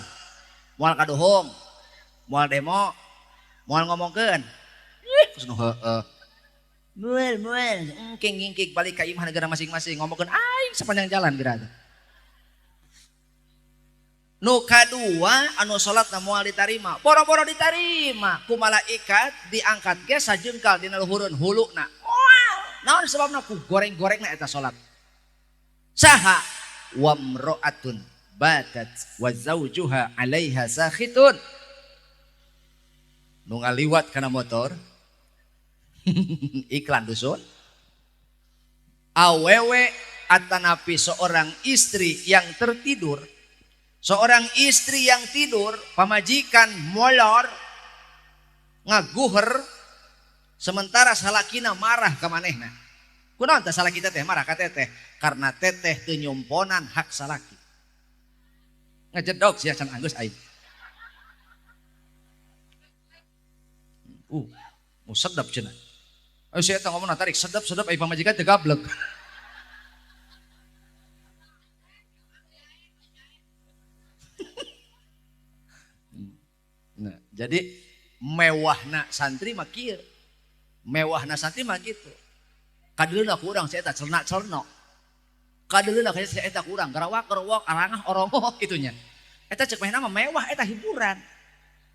moal kaduhung, moal demo, moal ngomongkeun. Ih, geus nu heueuh. Mual mual, engking engking balik ka imah negara masing-masing ngomongkeun aing sepanjang jalan geura. Nu kadua anu salatna moal ditarima, boro-boro ditarima ku malaikat diangkat ge sajengkal dina luhureun huluna. Moal. Naon sebabna ku goreng-gorengna eta salat. Saha wamro'atun batat wa zawjuha 'alaiha sakhitun. Nu ngaliwat kana motor iklan dusun. Awewe atanapi seorang istri yang tertidur. Seorang istri yang tidur, pamajikan molor, ngaguher, sementara salakina marah ka manehna. Kunaon teh salaki teteh marah ka teteh? Karena teteh teu nyomponan hak salaki. Ngejedog sia can anggeus aing. Sedap cenah. Ayo sia eta ngomongna tarik sedap-sedap ai pamajikan teu gablek. Nah, jadi mewahna santri mah kieu. Mewahna santri mah kitu. Kadeuleuh ku urang sia eta celna-celno. Kadeuleuh ka sia eta ku urang garawak-garawak arangah orongoh kitunya. Eta cek manehna mah mewah eta hiburan.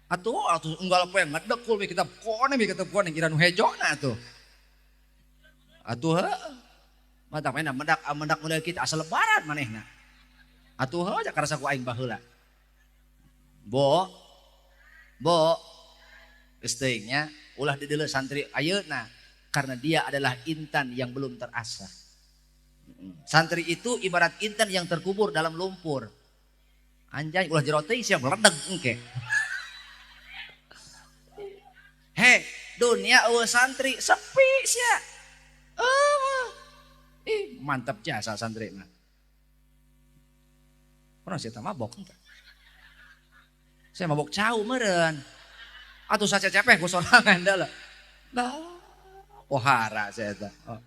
Atuh atuh unggal poe ngedekul we kitab kone we kitab kone kira nu hejona atuh. Atuh heuh. Matak manehna mendak model kita asal lebaran manehna. Atuh heuh karasa ku aing baheula. Bo Bo, geus ulah dideuleu santri ayeuna karena dia adalah intan yang belum terasah. Santri itu ibarat intan yang terkubur dalam lumpur. Anjay ulah jero teuing sia meledeg engke. He, dunia eueuh santri sepi sia. Ih, mantap jasa santri mah. Pernah sia mabok henteu? Saya mabok cau meureun. Atuh saca cepeh ku sorangan da lah. Nah, pohara saya eta. Oh.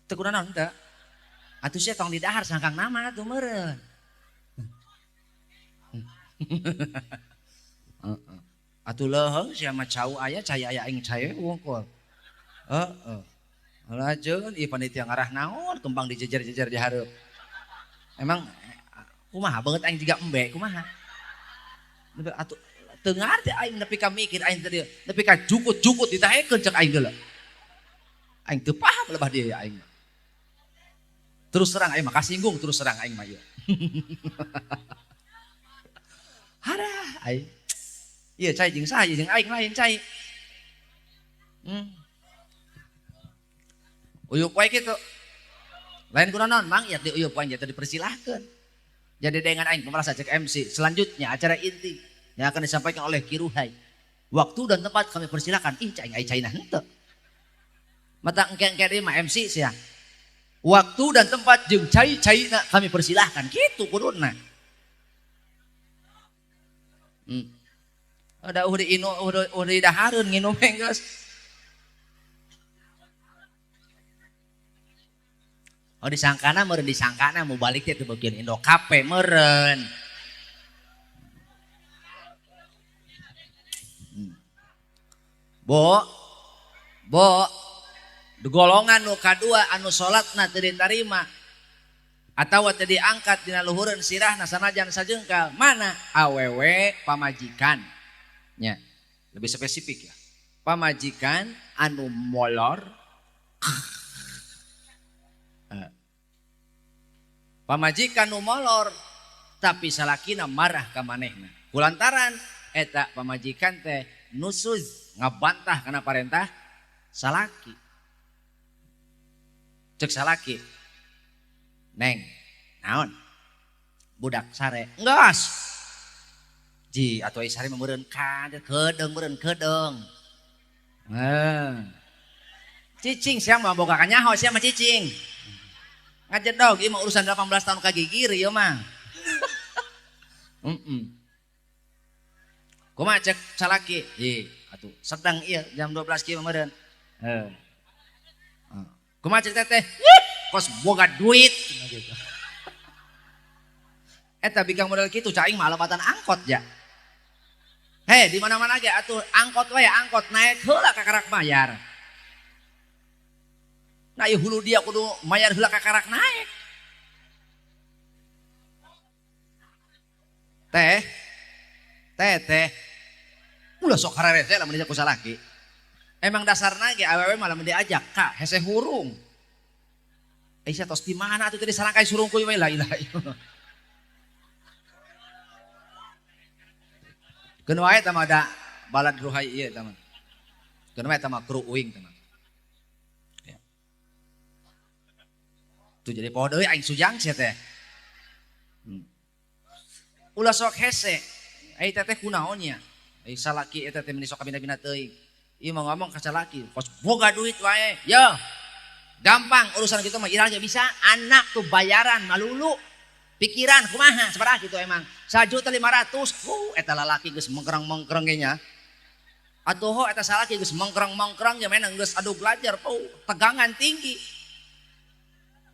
Teu kunaon teu. Atuh sia tong didahar sangkang nama atuh meureun. Heeh. Atuh leuheung sia mah cau aya cai aya aing cai wungkul. Heeh. Lajeng ieu panitia ngarah naon kembang dijejer-jejer di hareup. Emang kumaha banget aing jiga embe kumaha. Atuh teu ngarti aing nepi ka mikir aing tadi nepi ka jukut-jukut ditaekeun cek aing deuleu. Aing teu paham lebah dia aing. Terus terang aing mah kasinggung terus terang aing mah ieu. Harah aing. Ieu cai jeung saha jeung aing lain cai. Uyup wae kitu. Lain kunaon mang ya di uyup wae teh dipersilahkeun. Jadi dengan aing pemerasa cek MC. Selanjutnya acara inti yang akan disampaikan oleh Kiruhai. Waktu dan tempat kami persilakan. Ih cai ai caina henteu. Mata engke-engke deui mah MC sia. Waktu dan tempat jeung cai-caina kami persilahkan. Kitu kuduna. Ada udah inu udah didahareun nginum geus. Oh disangkana meureun disangkana mau balik teh bagian Indo Cafe meureun. Bo bo golongan nu kadua anu salatna teu ditarima atawa teu diangkat dina luhureun sirahna sanajan sajengkal mana awewe pamajikan nya lebih spesifik ya pamajikan anu molor. Pamajikan nu molor tapi salakina marah ka manehna kulantaran eta pamajikan teh nusuz ngabantah kana parentah salaki. Cek salaki neng naon budak sare enggeus ji atuh ai sare mah meureun kadeung kedeung meureun kedeung. Cicing sia mah boga kanyaho sia mah cicing. Ngajedog ieu mah urusan 18 tahun ka gigir ieu mah. Kumaha cek salaki? Ih, atuh sedang ieu jam 12 kieu meureun. Heeh. Kumaha cek teteh? Kos boga duit gitu. Eta bikang model kitu cai mah alamatan angkot ja. Hei, di mana-mana ge atuh angkot wae angkot naik heula kakarak bayar. Nah, ieu hulu dia kudu mayar heula kakarak naik. Teh. Teh teh. Ulah sok hararese lamun diajak ku salaki. Emang dasarna ge awewe mah lamun diajak ka hese hurung. Aisyah tos di mana atuh tadi sarangkai surungkuy we la ilaha illallah. Keun wae tah mah da balad ruhai ieu tah mah. Keun wae tah mah kru uing tah mah. Ya. Tuh jadi poho deui aing sujang sia teh. Ulah sok hese. Ai teteh kunaon nya? Ai salaki eta teh meni sok kabina-bina teuing. Ieu mah ngomong ka salaki, kos boga duit wae. Yo. Gampang urusan gitu mah irang bisa, anak tuh bayaran malulu. Pikiran kumaha sabaraha kitu emang. 1.500.000, eta lalaki geus mengkereng-mengkereng ge nya. Atuh ho eta salaki geus mengkereng-mengkereng ge mena geus adu belajar, tegangan tinggi.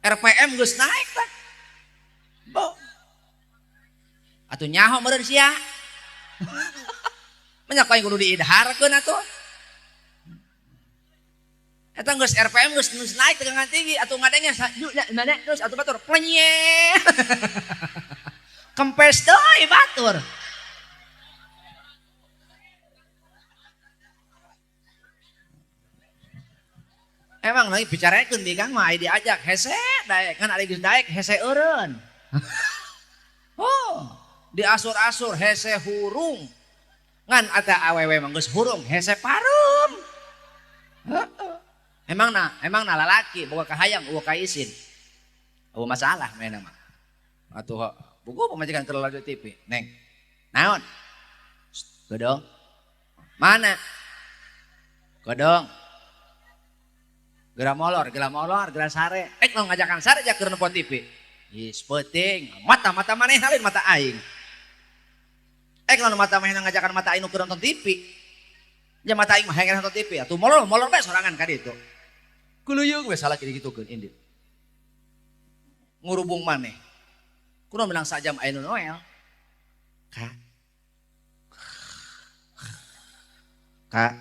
RPM geus naik tah. Bo. Atuh nyaho meureun sia. Banyak aing kudu diidharkeun atuh. Eta geus RPM geus naik tegangan tinggi atuh ngadengnya mana terus atuh batur plenye. Kempes deui batur. Emang lagi bicarakeun di Kang mah diajak hese daek kan ari geus daek hese eureun. Oh, diasur-asur hese hurung. Ngan ata awewe mah geus hurung hese pareum. Heeh. Emang na lalaki boga kahayang eueuh kaisin. Eueuh masalah mainna mah. Atuh buku pamajikan keur lalajo TV. Neng. Naon? Gedong. Mana? Gedong. Geura molor, geura sare. Ek nu ngajakan sare ja keur nempo TV. Geus peuting, mata-mata maneh lain mata aing. Ek nu mata maneh ngajakan mata aing nu keur nonton TV. Ja mata aing mah hayang nonton TV atuh molor, molor bae sorangan ka ditu. Kuluyung we salah kieu dikitukeun indit. Ngurubung maneh. Kunaon menang sajam aya nu Noel. Ka. Ka.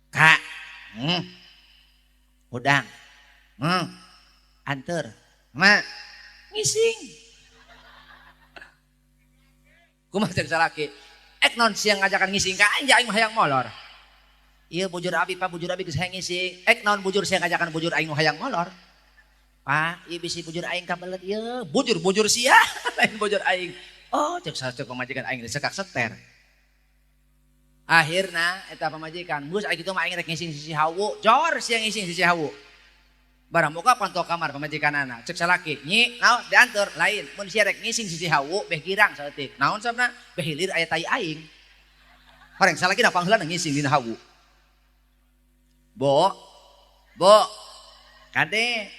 Ka. Udang. Anter. Ma. Ngising. Kumaha cek salaki? Ek non siang ngajakan ngising ka aing aing mah hayang molor. Ieu bujur abi Pak, bujur abi geus hayang ngising. Ek naon bujur siang ngajakan bujur aing nu hayang molor. Pak, ieu bisi bujur aing kabelet ieu. Bujur-bujur sia, lain bujur aing. Oh, cek cek pamajikan aing sekak seter. Akhirna eta pamajikan, geus aing kitu mah aing rek ngising sisi hawu. Jor siang ngising sisi hawu. Barang muka pantau kamar pamajikanana. Cek salaki, nyi, naon dianteur lain. Mun sia rek ngising sisi hawu beh girang saeutik. Naon sabna? Beh hilir aya tai aing. Horeng salaki da pangheulana ngising dina hawu. Bo, bo, kade.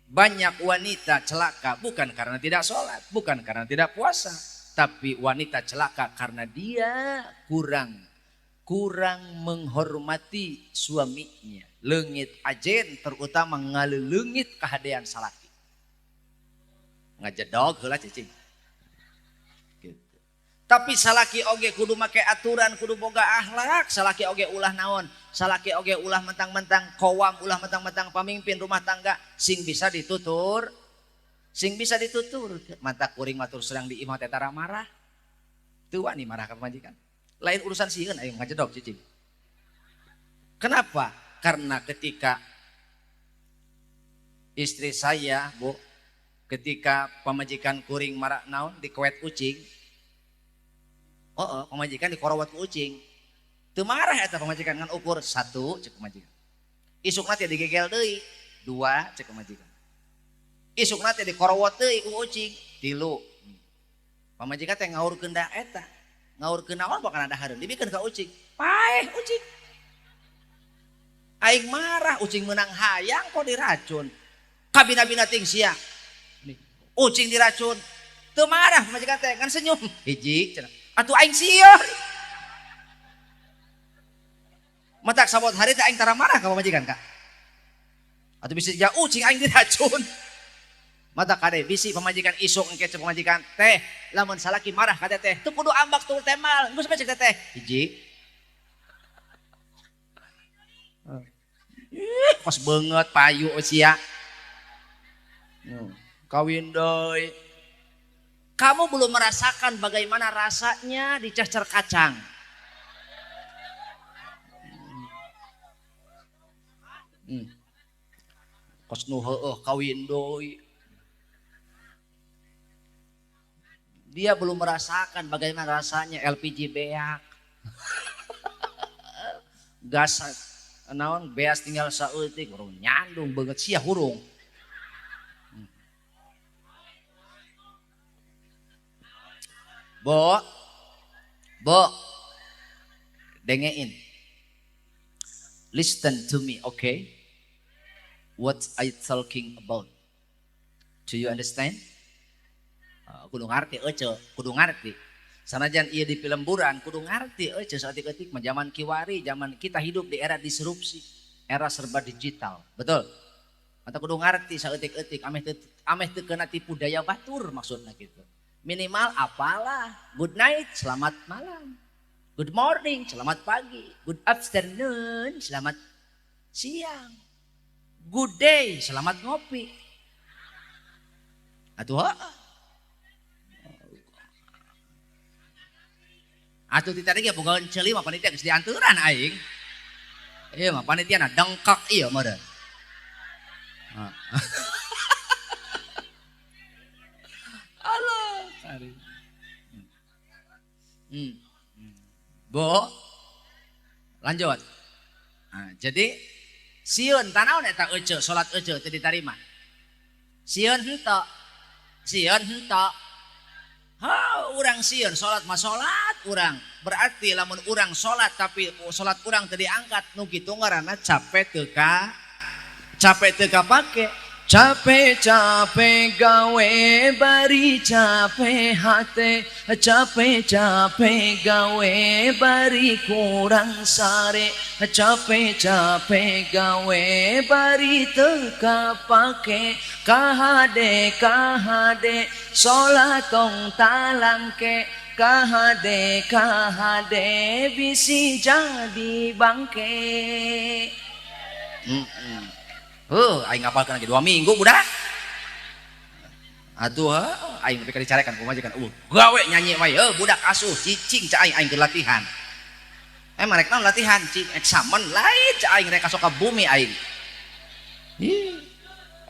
Banyak wanita celaka bukan karena tidak sholat, bukan karena tidak puasa, tapi wanita celaka karena dia kurang menghormati suaminya. Leungit ajen terutama ngaleleungit kahadean salaki. Ngajedog heula cicing. Gitu. Tapi salaki oge kudu make aturan, kudu boga akhlak, salaki oge ulah naon, salaki oge ulah mentang-mentang kowam, ulah mentang-mentang pamimpin rumah tangga, sing bisa ditutur, sing bisa ditutur. Mata kuring matur serang di imah teh tara marah. Teu wani marah ka pamajikan. Lain urusan sieun aing ngajedog cicing. Kenapa? Karena ketika istri saya, Bu, ketika pamajikan kuring marah naon dikoet ucing. Oh, pamajikan dikorowat ku ucing. Teu marah eta pamajikan ngan ukur 1 cek pamajikan. Isukna teh digegel deui, 2 cek pamajikan. Isukna teh dikorowat deui ku ucing, 3. Pamajikan teh ngaurkeun da eta. Ngaurkeun naon bakal dahareun dibikeun ka ucing. Paeh ucing. Aing marah ucing menang hayang kok diracun. Kabina-bina ting sia. Ucing diracun. Teu marah pamajikan teh ngan senyum. 1 cenah. Atuh aing sieun. Matak sabot hari teh aing tara marah ka pamajikan ka. Atuh bisi ja ucing aing diracun. Mata kade bisi pamajikan isuk engke cek pamajikan teh lamun salaki marah ka teteh teu kudu ambak teu temal geus bae cek teteh. 1. Ih, kos beungeut payu sia. Kawin deui. Kamu belum merasakan bagaimana rasanya dicecer kacang. Kos nu heueuh kawin deui. Dia belum merasakan bagaimana rasanya LPG beak. Gas naon beas tinggal saeutik urang nyandung beungeut sia hurung. Bo, bo, dengein. Listen to me, okay? What I talking about? Do you understand? Kudu ngarti ece, kudu ngarti. Sanajan ieu di pilemburan, kudu ngarti ece saeutik-eutik mah zaman kiwari, zaman kita hidup di era disrupsi, era serba digital. Betul? Mata kudu ngarti saeutik-eutik, ameh teu kena tipu daya batur maksudna gitu. Minimal apalah, good night, selamat malam. Good morning, selamat pagi. Good afternoon, selamat siang. Good day, selamat ngopi. Atuh heeh. Atuh ti tadi ge boga ceuli mah panitia geus dianteuran aing. Ieu mah panitiana dengkak ieu meureun. Allah, kari. Bo, lanjut. Nah, jadi sieun tanaon eta ece salat ece teu ditarima. Sieun henteu. Sieun henteu. Ha, urang sieun salat mah salat urang. Berarti lamun urang salat tapi salat urang teu diangkat nu kitu ngaranna capek teu ka capek teu kapake. Capek-capek gawe bari capek hate, capek-capek gawe bari kurang sare, capek-capek gawe bari teu kapake, kahade kahade salat tong talangke, kahade kahade bisi jadi bangke. Aing ngapalkeun lagi 2 minggu budak. Atuh aing nepi ka dicarekan ku majikan. Gawe nyanyi wae budak asuh cicing ca aing, aing keur latihan. Marek naon latihan cing eksamen lain ca aing rek ka Sukabumi aing. Ih,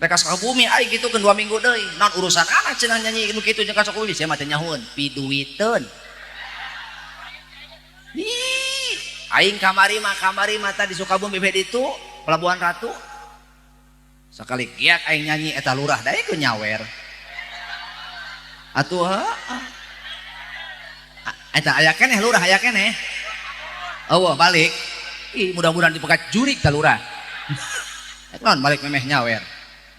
rek ka Sukabumi aing kitu keun 2 minggu deui. Naon urusan anak cenah nyanyi nu kitu jeung ka Sukabumi sia mah teu nyahueun piduiteun. Ih, aing kamari mah tadi Sukabumi beh ditu Pelabuhan Ratu. Sekali giat aing nyanyi eta lurah dae ku nyawer. Atuh heeh. Eta aya keneh lurah aya keneh. Eueuh balik. Ih mudah-mudahan dipegat jurik ta lurah. Eta naon balik memeh nyawer.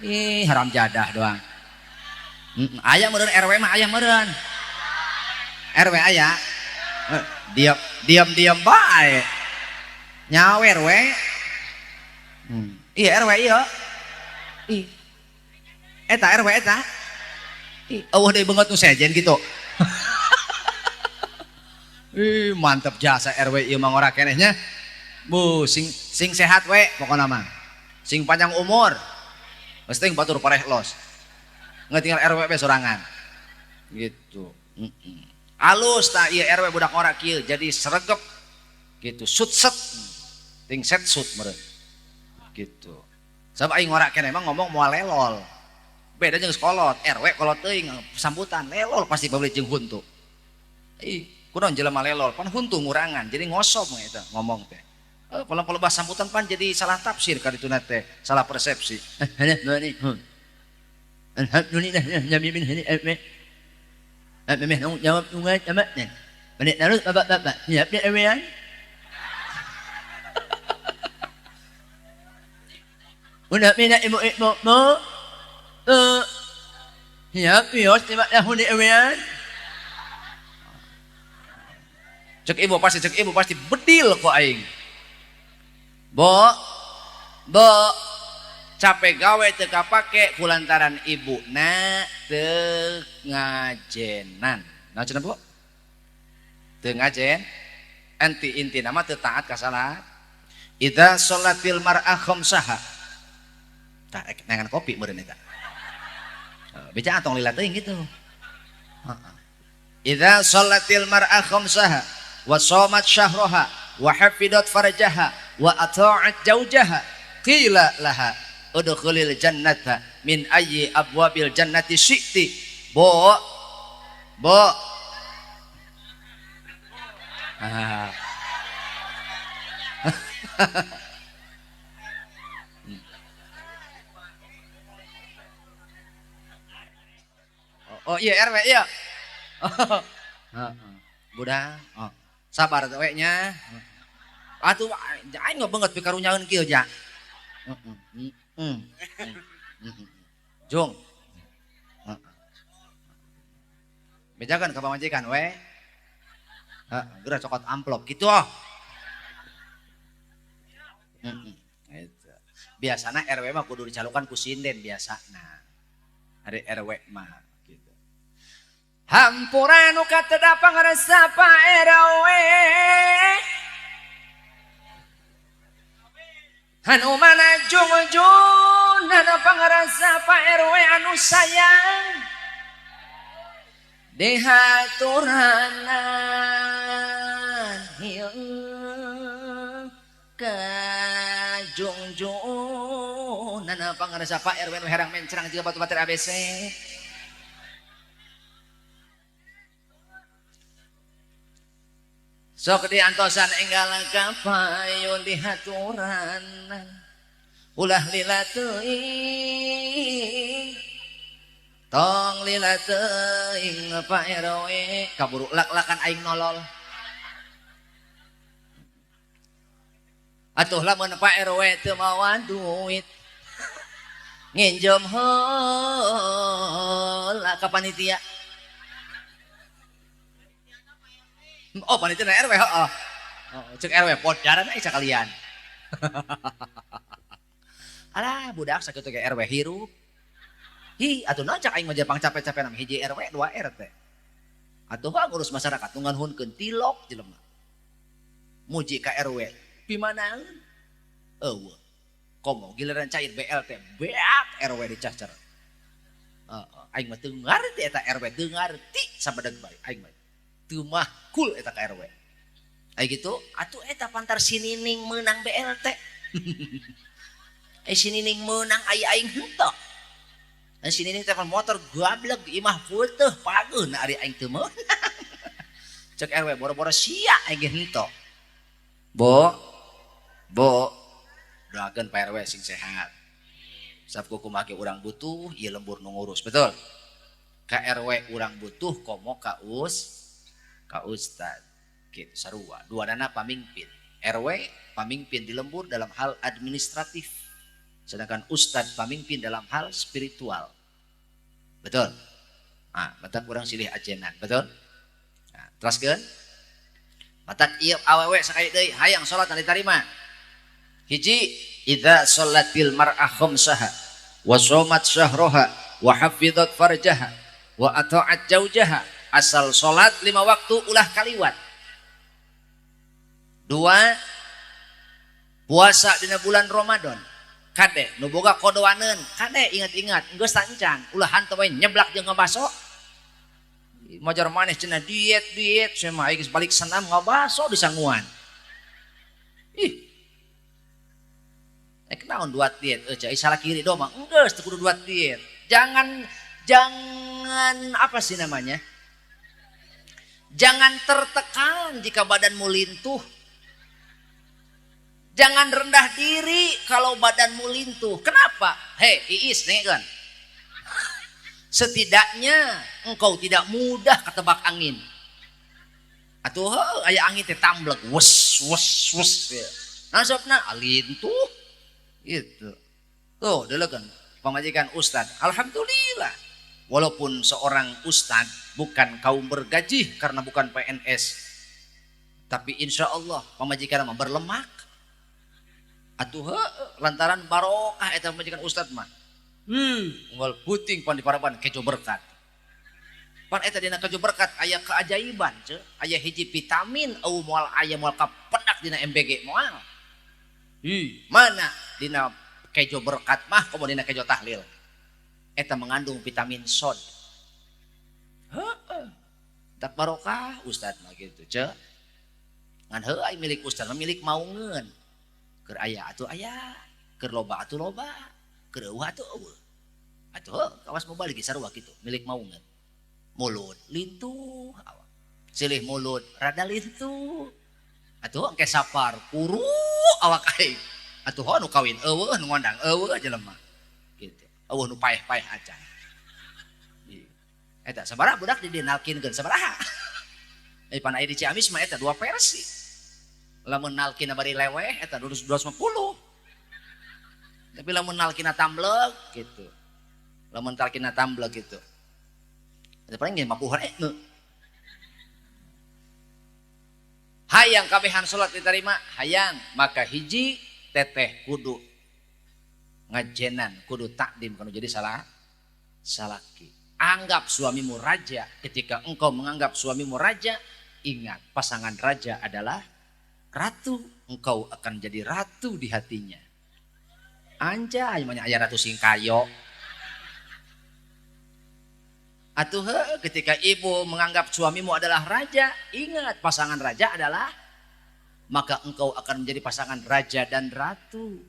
Ih haram jadah doang. Aya meureun RW mah aya meureun. RW aya. Diam diam diam bae. Nyawer we. Iya RW ieu. Ih. Eta RW eta. Ih, eueuh deui beungeut nu sejen kitu. Ih, mantep jasa RW ieu mah ngora keneh nya. Bu, sing sehat we pokona mah. Sing panjang umur. Geus teuing batur pareh los. Ngetinggal RW be sorangan. Gitu. Alus tah ieu RW budak ngora kieu jadi sregep gitu, sutset. Ting set sut meureun. Gitu. Sebab aing ngora keneh mah ngomong moal lelol. Beda jeung kolot, RW kolot teuing sambutan lelol pasti pabeulit jeung huntu. Ih, kunaon jelema lelol, pan huntu ngurangan, jadi ngosom we eta ngomong teh. Kalau bahas sambutan pan jadi salah tafsir ka dituna teh, salah persepsi. Cek ibu pasti bedil kok aing. Bo, bo, capek gawe teu kapake kulantaran ibuna teu ngajenan. Nah cenah Bu? Teu ngajen, anti inti nama teu taat ka salat. Idza sholatil mar'ah khamsaha. Tah ek nengan kopi meureun eta. Beca tong lila teuing gitu. Idza shallatil mar'a khamsaha wa shamat syahraha wa hafidat farjaha wa ata'at jaujaha qila laha udkhulil jannata min ayyi abwabil jannati syi'ti. Bo bo. Oh iya RW iya. Budak, oh. Sabar we nya. Atuh aing banget pikarunyaeun kieu ja. Jung. Bejakan ka pamajikan we. Heeh, geura cokot amplop kitu oh. Eta. Biasana RW mah kudu dicalukan ku sinden biasana. Ari RW mah gitu. Hampura nu kateda pangarsa Pak RW. Anu mana jungjunana pangarsa Pak RW anu sayang dihaturanan ieu kajungjunana pangarsa Pak RW nu herang mencrang jiga batu bater ABC. Sok diantosan enggal kapayun dihaturanan ulah lila teuing tong lila teuing Pak RW kaburu lak-lakan aing nolol. Atuh lamun Pak RW teu mawa duit nginjem heula ka panitia. Oh panitia na RW heeh. Oh, cek RW podaran aing sakalian. Alah budak sakitu ge RW hirup. Hi atuh naon cak aing mah jepang capek-capek nama hiji RW 2 RT. Atuh mah ngurus masyarakat nu nganhunkeun tilok jelema. Muji ka RW pimanaeun? Eueuh. Komo giliran cair BLT beak RW dicacer. Heeh, aing mah teu ngarti eta RW teu ngarti sabadeg bae aing mah. Teu mahkul eta ka RW. Aya gitu, atuh eta pantar si Nining meunang BLT. Si Nining meunang aya aing henteu. Si Nining teh motor gableg imah puteuh pageuna ari aing teu meunang. Cek RW boro-boro sia aing ge henteu. Bo, bo, doakeun Pak RW sing sehat. Sabab kumaha ge urang butuh ieu lembur nu ngurus, betul? Ka RW urang butuh komo ka ka ustad gitu sarua duanana pamimpin. RW pamimpin di lembur dalam hal administratif, sedangkan ustad pamimpin dalam hal spiritual, betul? Ah, matak urang silih ajenan, betul? Nah, teraskeun matak ieu awewe sakali deui hayang salat diterima. Hiji, idza shallatil mar'ah khamsaha wa shamat syahraha wa hafizat farjaha wa ata'at jaujaha. Asal salat 5 waktu ulah kaliwat. 2, puasa dina bulan Ramadan. Kade nu boga kodoaneun, kade ingat-ingat geus tancang, ulah hantu we nyeblak jeung ngabaso. Majar maneh cenah diet-diet, sia mah geus balik senam ngabaso disanguan. Ih. Ek naon duat diet euy cai salah kiri do mah geus teu kudu duat diet. Jangan apa sih namanya? Jangan tertekan jika badanmu lintuh. Jangan rendah diri kalau badanmu lintuh. Kenapa? Hei, Iis, nih kan. Setidaknya engkau tidak mudah ketebak angin. Atuh aya angin teh tamblek, wes wes wes. Nah, sobna lintuh. Gitu. Tuh, dulu kan pamajikan ustad. Alhamdulillah. Walaupun seorang ustad bukan kaum bergaji karena bukan PNS, tapi insya Allah pamajikan mah berlemak. Atuh lantaran barokah eta pamajikan ustad mah. Unggal puting pan diparaban kejo berkat. Pan eta dina kejo berkat aya keajaiban ce, aya hiji vitamin eueuh moal aya moal kapendak dina MBG moal. Mana dina kejo berkat mah komo dina kejo tahlil. Eta mengandung vitamin sod. Heeh. Tak barokah ustad mah gitu cek. Ngan heuh ai milik ustad mah milik maungeun. Keur aya atuh aya, keur loba atuh loba, keur eueuh atuh eueuh. Atuh heuh kawas mubalig ge sarua kitu, milik maungeun. Mulut lintuh awak. Silih mulut rada lintuh. Atuh engke sapar kuru awak aing. Atuh nu kawin eueuh nu ngondang eueuh jelema. Gitu. Eueuh nu paeh-paeh acan. Eta sabaraha budak didinalkinkeun sabaraha. Pan aya di Ciamis mah eta dua versi. Lamun nalkina bari leweh eta 250. Tapi lamun nalkina tamleg gitu. Lamun talkina tamleg gitu. Eta paling 50 ribu. Hayang kabehan salat diterima, hayang maka hiji teteh kudu ngajenan, kudu takdim kanu jadi salah salaki. Anggap suamimu raja. Ketika engkau menganggap suamimu raja, ingat pasangan raja adalah ratu. Engkau akan jadi ratu di hatinya. Anjay, banyak aya ratu singkayo. Atuh ketika ibu menganggap suamimu adalah raja, ingat pasangan raja adalah, maka engkau akan menjadi pasangan raja dan ratu.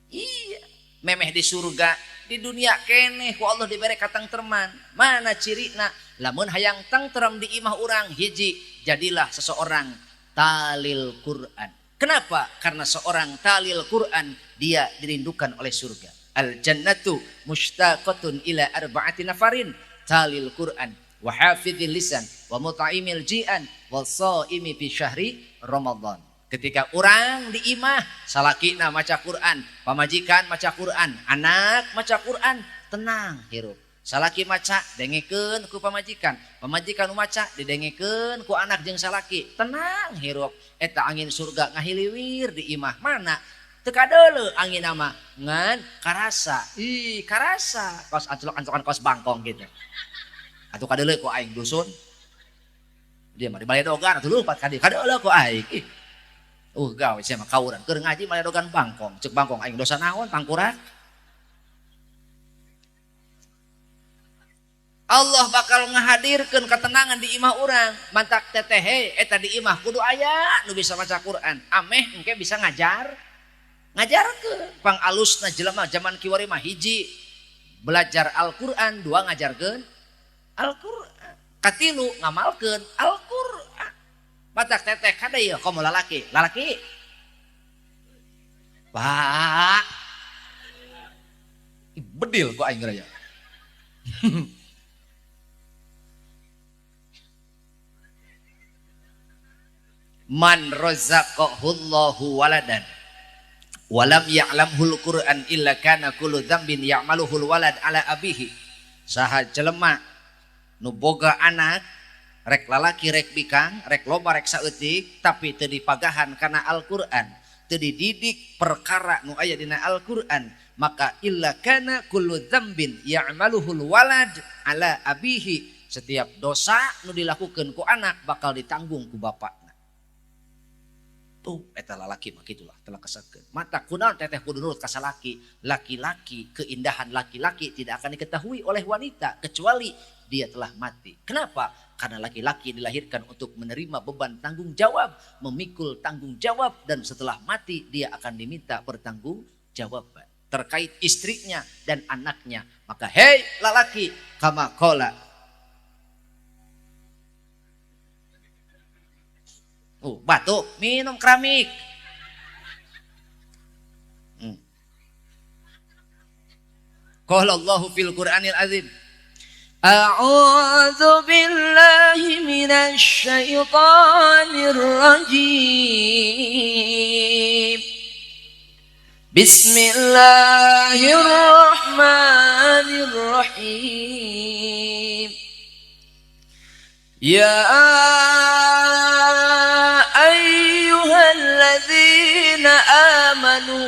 Iya, memeh di surga, di dunia keneh ku Allah diberi katengtreman. Mana cirina? Lamun hayang tengtrem di imah urang hiji, jadilah seseorang talil Quran. Kenapa? Karena seorang talil Quran dia dirindukan oleh surga. Al jannatu mushtaqatun ila arba'ati nafarin, talil Quran wa hafidhil lisan wa mut'imil ji'an wa shaimi fi syahri Ramadan. Ketika orang di imah salakina maca Quran, pamajikan maca Quran, anak maca Quran, tenang hirup. Salaki maca dengekeun ku pamajikan, pamajikan maca didengekeun ku anak jeung salaki, tenang hirup. Eta angin surga ngahiliwir di imah mana? Teu kadeuleu angin nama ngan karasa. Ih, karasa kos ancelok-ancelokan kos bangkong gitu. Atuh kadeuleu ku aing dusun. Dia mah di baledogan atuh leupat ka dieu kadeuleu ku aing. Ih. Gawe sia mah kawuran keur ngaji baledogan bangkong. Ceuk bangkong aing dosa naon tangkurak. Allah bakal ngahadirkeun ketenangan di imah urang. Mantak teteh he eta di imah kudu aya nu bisa maca Quran. Ameh engke bisa ngajar. Ngajarkeun pang alusna jelema zaman kiwari mah hiji belajar Al-Qur'an, dua ngajarkeun Al-Qur'an, katilu ngamalkeun Al-Qur'an. Matak teteh kade ieu komo lalaki, lalaki. Pak. Bedil ku aing raya. Man razaqahullahu waladan walam ya'lamhul Qur'an illa kana kullu dzambin ya'maluhul walad ala abihi. Saha jelema nu boga anak rek lalaki rek bikang rek loba rek saeutik tapi teu dipagahan kana Al-Qur'an, teu dididik perkara nu aya dina Al-Qur'an, maka illa kana kullu dzambin ya'maluhul walad ala abihi. Setiap dosa nu dilakukeun ku anak bakal ditanggung ku bapakna. Tuh eta lalaki mah kitulah telah kesakeun. Mata kunaon teteh kudu nurut ka salaki. Laki-laki, keindahan laki-laki tidak akan diketahui oleh wanita kecuali dia telah mati. Kenapa? Karena laki-laki dilahirkan untuk menerima beban tanggung jawab, memikul tanggung jawab, dan setelah mati dia akan diminta pertanggungjawaban terkait istrinya dan anaknya. Maka hei lalaki, kama qala. Batuk, minum keramik. Qala Allahu fil Qur'anil azim. A'udzu billahi minasy syaithanir rajim. Bismillahirrahmanirrahim. Ya ayyuhalladzina amanu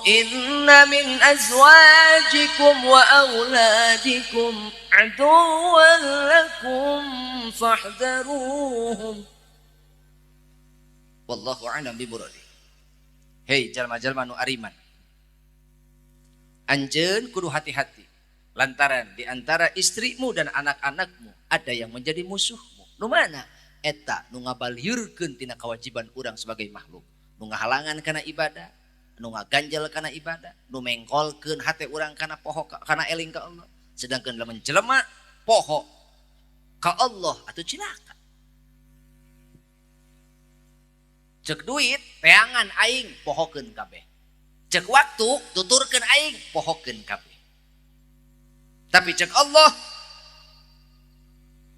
inna min azwajikum wa auladikum aduwwan lakum fahdharuhum. Wallahu a'lam bimuradi. Hei jalma-jalma nu ariman, anjeun kudu hati-hati. Lantaran di antara istrimu dan anak-anakmu ada yang menjadi musuhmu. Nu mana? Eta nu ngabaliurkeun tina kewajiban urang sebagai makhluk. Nu ngahalangan kana ibadah, nu ngaganjel kana ibadah, nu mengkolkeun hate urang kana poho kana eling ka Allah. Sedangkan lamun jelema poho ka Allah atuh cilaka. Cek duit teangan aing pohokeun kabeh. Cek waktu tuturkeun aing pohokeun kabeh. Tapi cek Allah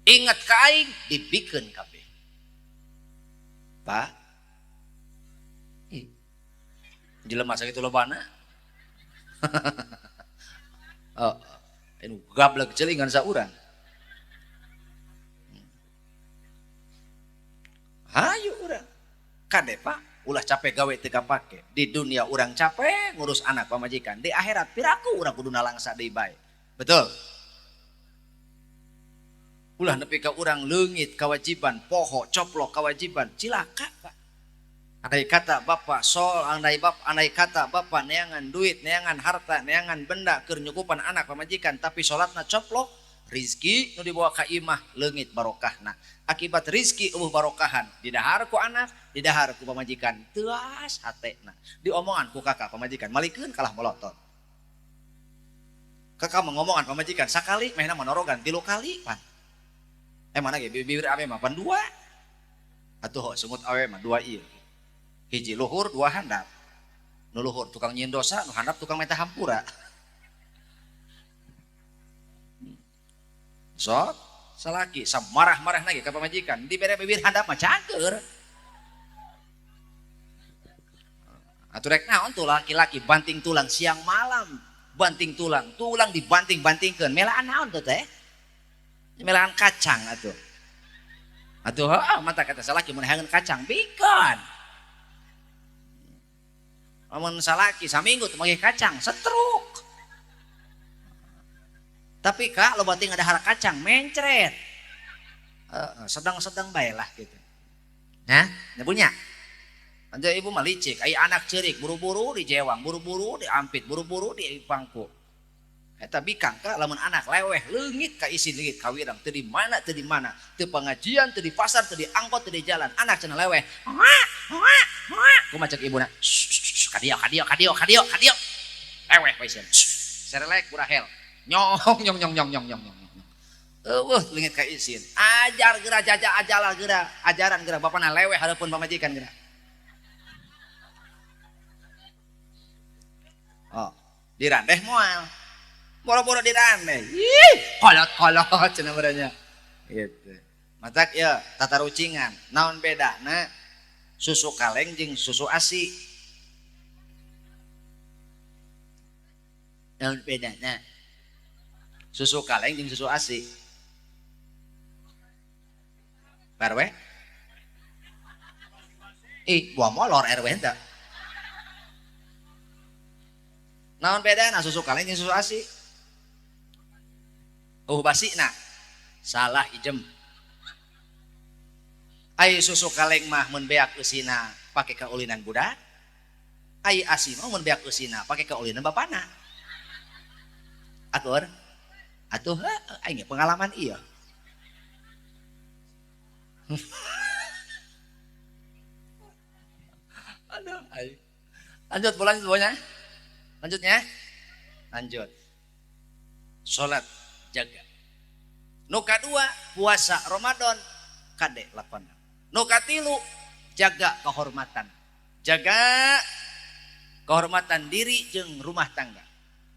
ingat ka aing dibikeun kabeh. Pak, jelema sakitu lobana. Oh, anu gablek celingan saurang. Hayu urang. Kade Pak, ulah capek gawe teu kapake. Di dunia urang capek ngurus anak pamajikan, di akhirat piraku urang kudu nalangsa deui bae. Betul. Ulah nepi ka urang leungit kewajiban, poho coplok kewajiban, cilaka Pak. Andai kata bapak sol, andai bapak, andai kata bapak neangan duit, neangan harta, neangan benda keur nyukupan anak pamajikan, tapi salatna coplok, rizki nu dibawa ka imah leungit barokahna. Akibat rizki eueuh barokahan, didahar ku anak, didahar ku pamajikan, teuas hatena. Diomongan ku kakak pamajikan, malikeun kalah molotot. Kakak mengomongan pamajikan sakali mehna manorogan 3 kali pan. Mana ge bibir awe mah pan 2. Atuh sungut awe mah 2 ieu. Hiji luhur, 2 handap. Nu luhur tukang nyieun dosa, nu handap tukang menta hampura. Sok salaki samarah-marah lagi ka pamajikan, dibere bibir handap mah cangeur. Atuh rek naon tuh laki-laki banting tulang siang malam. Banting tulang, tulang dibanting-bantingkeun. Melaan naon tuh teh? Melaan kacang atuh. Atuh heuh mata kata salaki mun hayang kacang bikeun. Lamun salaki saminggu teu make kacang, setruk. Tapi kak loba teuing ada kacang mencret. Sedang-sedang bae lah gitu. Nah, punya. Anjay ibu mah licik, ai anak ceurik buru-buru dijewang, buru-buru diampit, buru-buru dipangku. Eta bikang ka lamun anak leweh leungit ka isin leungit ka wirang, teu di mana teu di mana, teu pengajian, teu di pasar, teu di angkot, teu di jalan, anak cenah leweh. Kumaha cek ibuna? Ka dieu ka dieu ka dieu ka dieu ka dieu. Leweh we sieun. Serelek burahel. Nyong nyong nyong nyong nyong nyong nyong. Eueuh leungit ka isin. Ajar geura jaja ajalah geura, ajaran geura bapana leweh hareupeun pamajikan geura. Oh, dirandeh moal. Boro-boro dirandeh. Ih, kolot-kolot cenah baranya. Gitu. Matak ya tatarucingan. Naon bedana susu kaleng jeung susu asi? Naon bedana? Susu kaleng jeung susu asi. RW? Ih, buah molor RW henteu. Naon bedana susu kaleng jeung susu asi? Oh basina. Salah ijem. Ai susu kaleng mah mun beak eusina pake kaulinan budak. Ai asi mah mun beak eusina pake kaulinan bapana. Atur? Atuh heuh aing pengalaman ieu. Aduh aing. Lanjut boleh lanjut pokoknya. Lanjutnya, lanjut. Salat jaga. Nu kadua puasa Ramadan kade lakona. Nu katilu jaga kehormatan. Jaga kehormatan diri jeung rumah tangga.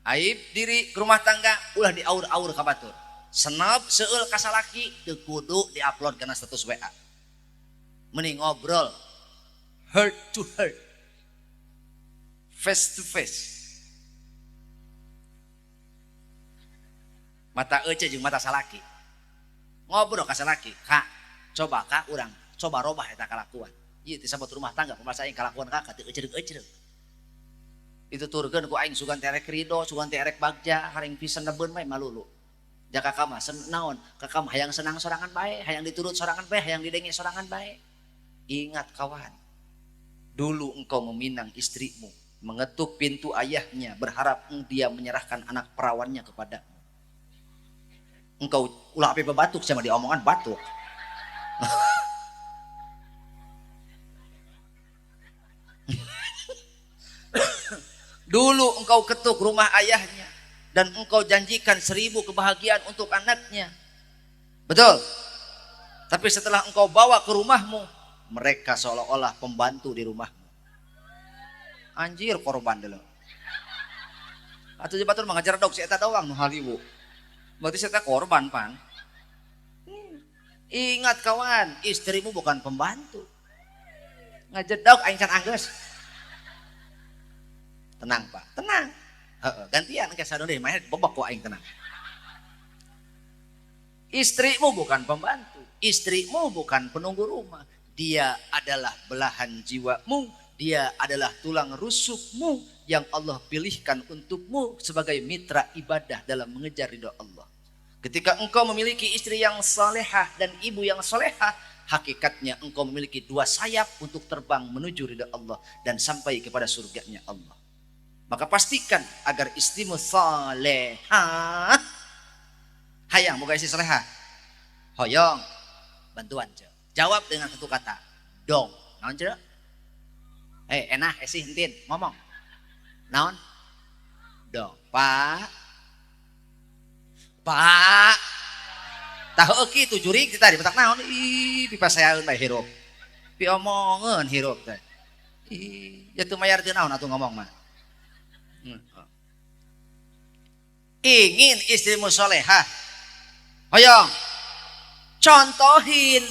Aib diri rumah tangga ulah diaur-aur ka batur. Senap seueul ka salaki teu kudu diupload kana status WA. Mending ngobrol heart to heart. Face to face. Mata ece jeung mata salaki. Ngobrol ka salaki, "Kak, coba kak urang, coba robah eta kalakuan." Ieu teh sabot rumah tangga pamasa aing kalakuan kakak teu ecereuk-ecereuk. Dituturkeun ku aing sugan teh rek ridho, sugan teh rek bagja, haring pisan nebeun bae malulu. Ja kakak mah naon? Kakak mah hayang senang sorangan bae, hayang diturut sorangan bae, hayang didenge sorangan bae. Ingat kawan, dulu engkau meminang istrimu, mengetuk pintu ayahnya, berharap dia menyerahkan anak perawannya kepadamu. Engkau ulah api batuk sama diomongan batuk. Dulu engkau ketuk rumah ayahnya dan engkau janjikan 1000 kebahagiaan untuk anaknya. Betul? Tapi setelah engkau bawa ke rumahmu, mereka seolah-olah pembantu di rumahmu. Anjir korban dulu. Atuh batur mengajar dok si eta doang nu haliwu. Berarti si eta korban pan. Ingat kawan, istrimu bukan pembantu. Ngajedog aing can anggeus. Tenang Pak, tenang. Heeh, gantian engke sadon deui mah bebek ku aing tenang. Istrimu bukan pembantu, istrimu bukan penunggu rumah. Dia adalah belahan jiwamu, dia adalah tulang rusukmu yang Allah pilihkan untukmu sebagai mitra ibadah dalam mengejar ridha Allah. Ketika engkau memiliki istri yang salehah dan ibu yang salehah, hakikatnya engkau memiliki dua sayap untuk terbang menuju ridha Allah dan sampai kepada surganya Allah. Maka pastikan agar istrimu salehah. Hayang moga istri salehah. Hoyong bantuan ce. Jawab dengan satu kata, dong. Naon ce? Enak esih entin ngomong. Naon? Dong. Pak. Pak. Tahu kitu jurig tadi betak naon? Ih, pipasayaeun bae hirup. Piomongeun hirup teh. Ih, ya teu mayar teu naon atuh ngomong mah. Ingin istrimu solehah, hoyong, contohin,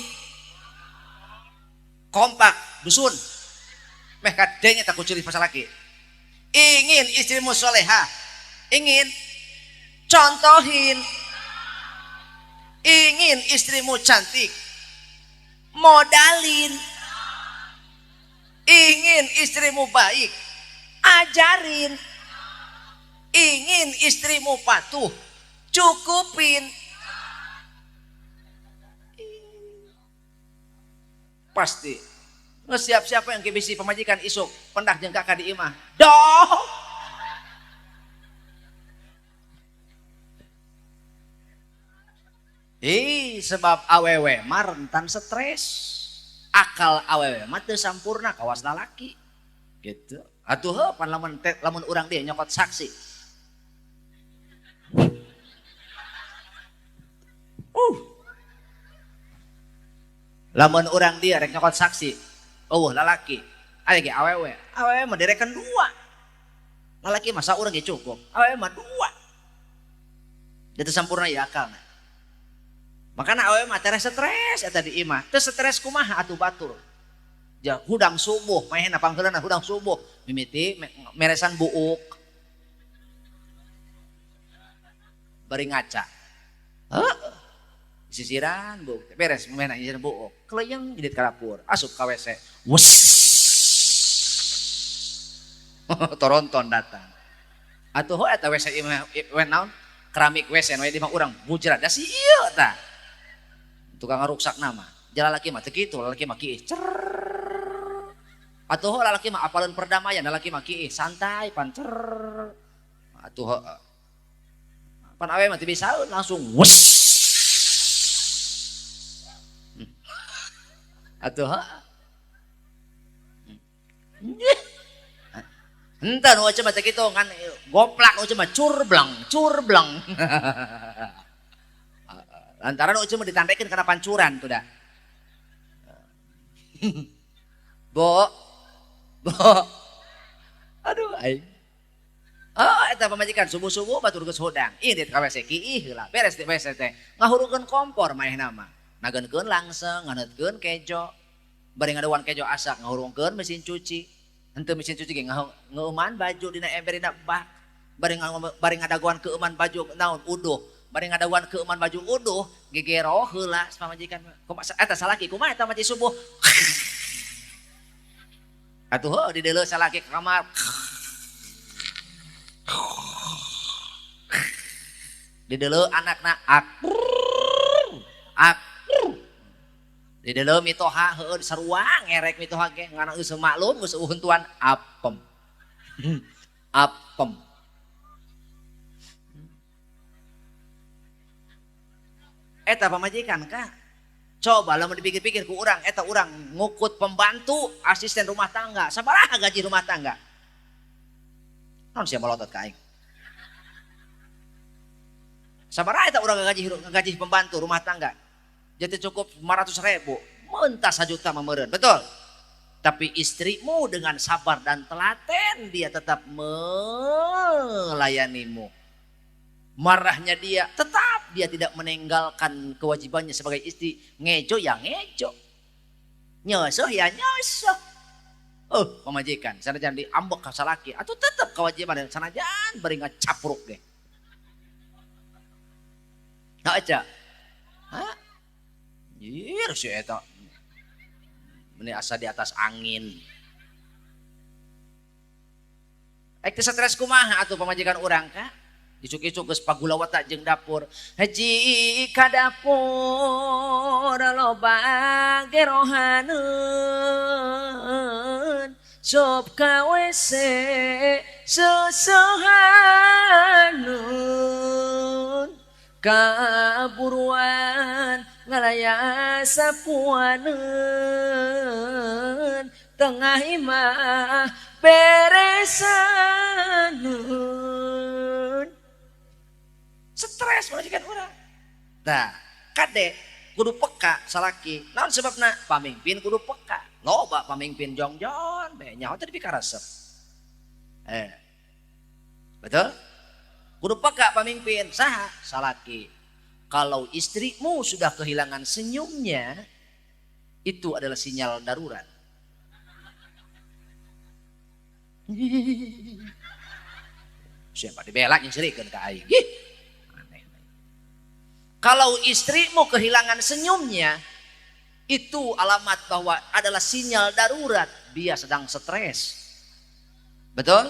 kompak dusun, meh kadenge tak kucuri pasal laki. Ingin istrimu solehah, ingin, contohin. Ingin istrimu cantik, modalin. Ingin istrimu baik, ajarin. Ingin istrimu patuh, cukupin. Pasti ngesiap-siapa yang kibisi pemajikan isuk pendak jeung kakak di imah. Doh. Ih, sebab awewe mah rentan stres. Akal awewe mah teu sampurna kawas lalaki. Gitu. Atuh heuh pan lamun urang dia nyokot saksi. Lamun urang dia rek nyokot saksi, eueuh lalaki, aya ge awewe, awewe mah direkan dua. Lalaki mah saurang ge cukup, awewe mah dua. Jadi sampurna ieu akalna. Makana awewe mah tereh stres eta di imah, teu stres kumaha atuh batur. Ja hudang subuh, maehna pangheulana hudang subuh, mimiti meresan buuk. Bari ngaca. Heuh. Sisiran buuk, beres maehna sisiran buuk. Keleyeng indit ka dapur, asup ka WC. Wes. Toronton datang. Atuh heuh eta WC ieu mah we naon? Keramik WC we di mah urang bujrat da si ieu tah. Tukang ngaruksak nama. Jalan lalaki mah teu kitu, lalaki mah kiih cer. Atuh heuh lalaki mah apaleun perdamaian, lalaki mah kiih santai pan cer. Atuh heuh. Pan awe mah teu bisaeun langsung wes. Atuh heuh. Henteu nu mah teu kitu kan goplak nu mah curblang, curblang. Lantaran nu mah ditandekeun kana pancuran tuh da. Bo. Bo. Aduh aing. Oh, eta pamajikan subuh-subuh batur geus hudang. Indit ka WC kiih heula, beres di WC teh. Ngahurungkeun kompor maehna mah. Nagenkeun langseng, nganeutkeun kejo. Bari ngaduan kejo asak ngahurungkeun mesin cuci. Henteu mesin cuci ge ngeuman baju dina ember dina bak. Bari ngadaguan keuman baju naon uduh. Bari ngadaguan keuman baju uduh, gegero heula pamajikan. Kumaha eta salaki kumaha eta maji subuh. Atuh heuh dideuleu salaki ka kamar. Dideuleu anakna ak. Ak. Dideuleu mitoha heueuh saruang ngerek mitoha ge ngan geus maklum geus eueuh apem. Apem. Eta pamajikan kak. Coba lamun dipikir-pikir ku urang, eta urang ngukut pembantu, asisten rumah tangga, sabaraha gaji rumah tangga? Naon sia melotot ka aing? Sabaraha eta urang gaji pembantu rumah tangga? Jadi cukup 500.000, mentah 1 juta meureun, betul? Tapi istrimu dengan sabar dan telaten dia tetap melayanimu. Marahnya dia, tetap dia tidak meninggalkan kewajibannya sebagai istri. Ngejo ya ngejo. Nyeuseuh ya nyeuseuh. Oh, pamajikan, sanajan diambek ka salaki, atau tetap kewajiban sanajan bari ngacapruk ge. Nah aja. Hah? Jir si eta. Ini asa di atas angin. Ek teu stres kumaha atuh pamajikan urang ka? Isuk-isuk geus pagulawata jeung dapur. Jika dapur loba gerohaneun, sok ka WC seusehaneun, kaburuan ngalaya sapuaneun, tengah imah beresaneun. Stres pamajikan urang. Nah, kade kudu peka salaki. Naon sebabna? Pamimpin kudu peka. Loba pamimpin jongjon bae nyaho teh dipikaresep. Betul? Kudu peka pamimpin saha? Salaki. Kalau istrimu sudah kehilangan senyumnya, itu adalah sinyal darurat. Siapa dibela yang serikeun ka aing? Ih, aneh. Kalau istrimu kehilangan senyumnya, itu alamat bahwa adalah sinyal darurat, dia sedang stres. Betul?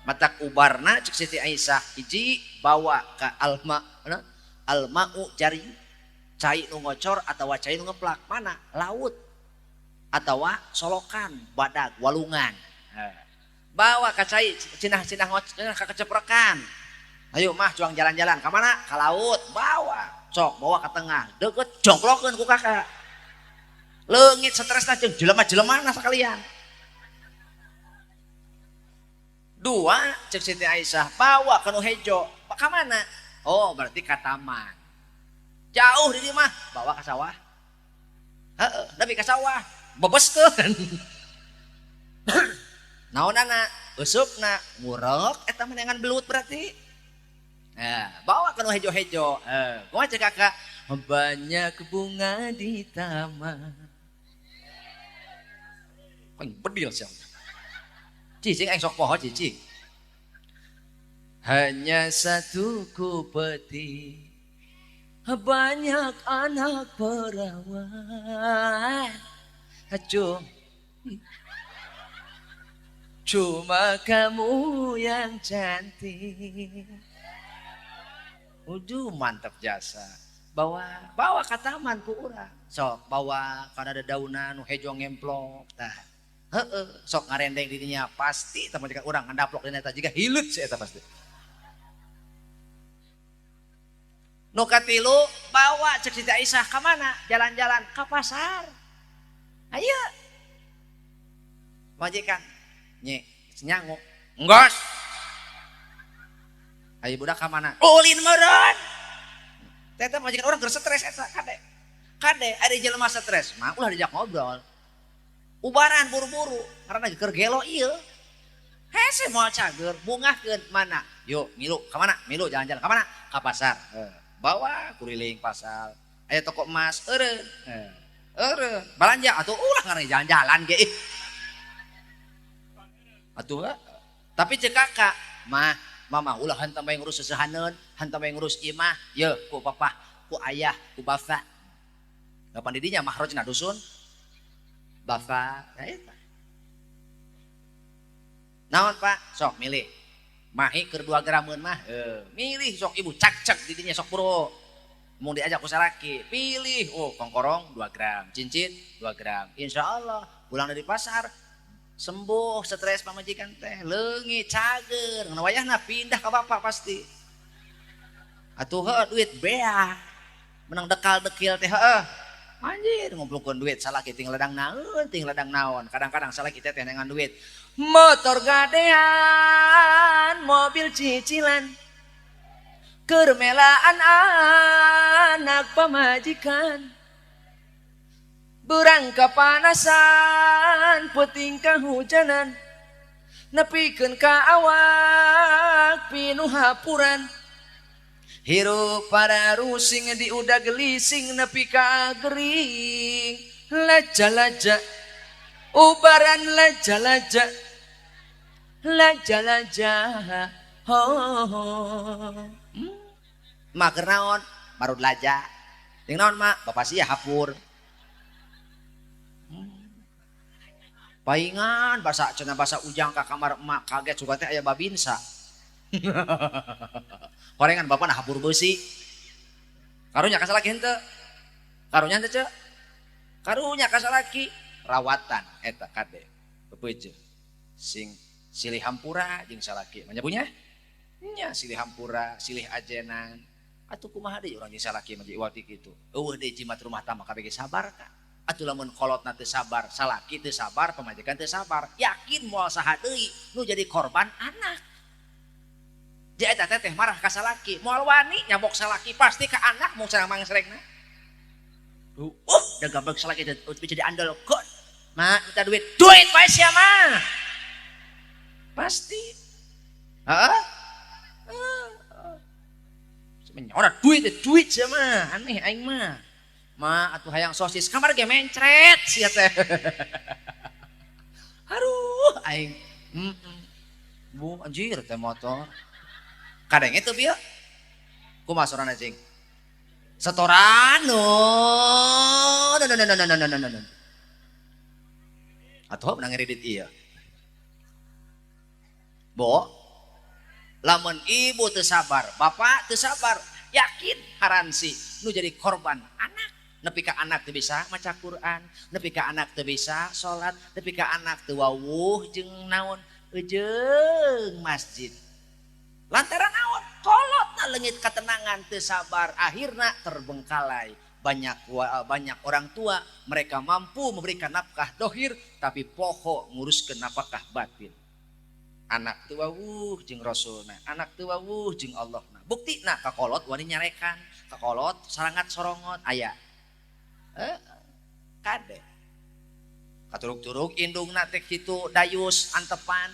Matak ubarna cek Siti Aisyah hiji bawa ke alma, alma'u jari, cai nu ngocor atau cai nu ngeplak, mana? Laut atau solokan, badag, walungan. Bawa ke cai cinah-cinah ngocor ka keceprekan. Ayo mah cuang jalan-jalan ke mana? Ke laut, bawa. Sok bawa ke tengah, deket jongklokeun ku kakak. Leungit stresna jeung jelema-jelemana sekalian. Dua, cek Siti Aisyah, bawa ke nu hejo. Ka mana? Oh, berarti ke taman. Jauh di mah, bawa ke sawah. Heeh, tapi ke sawah, bebeskeun. Naonana? Usupna ngurek eta mah belut berarti. Nah, bawa ke nu hejo-hejo. Kumaha cek kakak? Banyak bunga di taman. Paling bedil sih. Cicing aing sok poho cicing. Hanya satu ku peti, banyak anak perawan. Cuma kamu yang cantik. Uduh mantap jasa. Bawa bawa ke taman ku urang. Sok bawa kana ada daunan nu hejo ngemplok tah. Heeh, sok ngarendeng dirinya pasti tah majikan urang ngandaplok dina eta jiga hileut si eta pasti. Nu katilu bawa cek Siti Aisyah ka mana? Jalan-jalan ka pasar. Ayo. Majikan nye nyangu. Enggos. Ayo budak ka mana? Ulin meureun. Teta majikan urang keur stres eta kade. Kade ari jelema stres mah ulah diajak ngobrol. Ubaran buru-buru karena keur gelo ieu. Hese moal cager, bungahkeun mana? Yuk milu ka mana? Milu jalan-jalan ka mana? Ka pasar. Bawa kuriling pasar. Aya toko emas, eureun. Eureun. Balanja atuh ulah ngaran jalan-jalan ge ih. Atuh tapi cek kakak, mah mama ulah hantam bae ngurus sesehaneun, hantam bae ngurus imah, ye ku papa, ku ayah, ku bapak. Kapan didinya mahrojna dusun? Bapak, ya eta. Naon Pak? Sok milih. Mahi keur 2 grameun mah, milih sok ibu cak-cak didinya sok bro. Mau diajak ku salaki, pilih. Oh, kongkorong 2 gram, cincin 2 gram. Insya Allah pulang dari pasar sembuh stres pamajikan teh, leungit cager. Ngan wayahna pindah ka bapak pasti. Atuh heuh duit beak. Menang dekal-dekil teh heuh. Anjir ngumpulkeun duit salaki ting ledang naon, ting ledang naon. Kadang-kadang salaki teh dengan duit. Motor gadean, mobil cicilan. Keur melaan anak pamajikan. Berang kepanasan, peuting kahujanan. Nepikeun ka awak pinuh hapuran. Hirup para rusing di udah gelising nepi ka gering. Laja-laja ubaran laja-laja. Laja-laja ho ho. Mak keur naon? Marud laja. Jeung naon mak? Bapak sia hapur. Paingan basa cenah basa ujang ka kamar emak kaget suka teh aya babinsa. Horengan bapak nah hapur beusi. Karunya ka salaki henteu? Karunya henteu ceu? Karunya ka salaki rawatan eta kade beupeujeuh. Sing silih hampura jeung salaki. Manya punya? Nya silih hampura, silih ajenan. Atuh kumaha deui urang jeung salaki mah iwal ti kitu. Eueuh deui jimat rumah tangga kabeh ge sabar ka. Atuh lamun kolotna teu sabar, salaki teu sabar, pamajikan teu sabar, yakin moal saha deui nu jadi korban anak. Jadi eta teh marah ka salaki, moal wani nyabok salaki pasti ka anak mau serang mangsrekna. Da gableg salaki teh jadi andol god. Mak minta duit, duit wae sia mah. Pasti. Heeh. Menyorot duit, duit sia mah, aneh aing mah. Ma atuh hayang sosis kamar ge mencret sia teh. Aduh aing. Bu anjir teh motor. Kadang itu bieu. Kumaha sorana cing? Setoran no. No no no no no no no. Atuh menang ngedit ieu. Bo, lamun ibu teu sabar, bapak teu sabar, yakin haransi nu jadi korban anak. Nepi ka anak teu bisa maca Quran, nepi ka anak teu bisa salat, nepi ka anak teu wawuh jeung naon jeung masjid. Lantaran naon? Kolotna leungit katenangan teu sabar, akhirna terbengkalai. Banyak orang tua mereka mampu memberikan nafkah dohir tapi poho nguruskeun nafkah batin. Anak teu wawuh jeung Rasulna, anak teu wawuh jeung Allahna. Buktina kakolot wani nyarekan, kakolot sarangat sorongot aya. Kade katuruk-turuk indungna teh kitu dayus antepan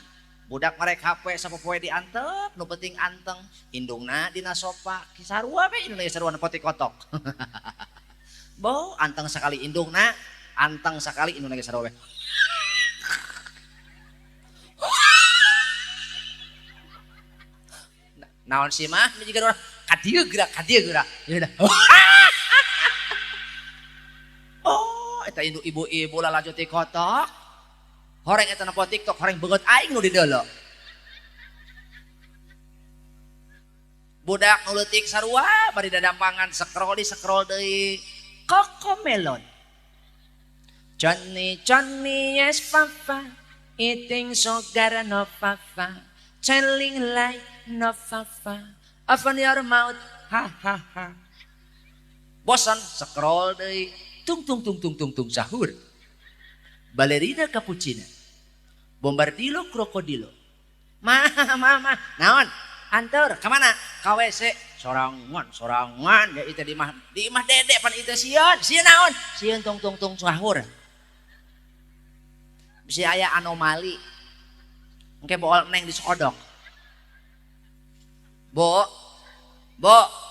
budak marek HP sapopoe diantep nu penting anteng indungna dina sofa sarua we indungna sarua poti kotok. Bo anteng sakali indungna anteng sakali indungna ge sarua we. Naon sih mah jiga urang ka dieu geura ka dieu geura. Ya udah. Oh, eta induk ibu-ibu lalajo ti kotok. Horeng eta nempo TikTok, horeng beungeut aing nu dideuleu. Budak nu leutik sarua bari dadampangan scroll di scroll deui. Cocomelon. Johnny Johnny yes papa, eating sugar no papa, telling lie no papa, open your mouth ha ha ha. Bosan scroll deui. Tung tung tung tung tung tung sahur. Balerina cappuccina. Bombardilo krokodilo. Ma ma ma naon? Anteur ka mana? Ka WC. Sorangan sorangan ya itu di imah dede pan itu sieun. Sieun naon? Sieun tung tung tung sahur. Bisi aya anomali. Engke bool neng disodok. Bo. Bo.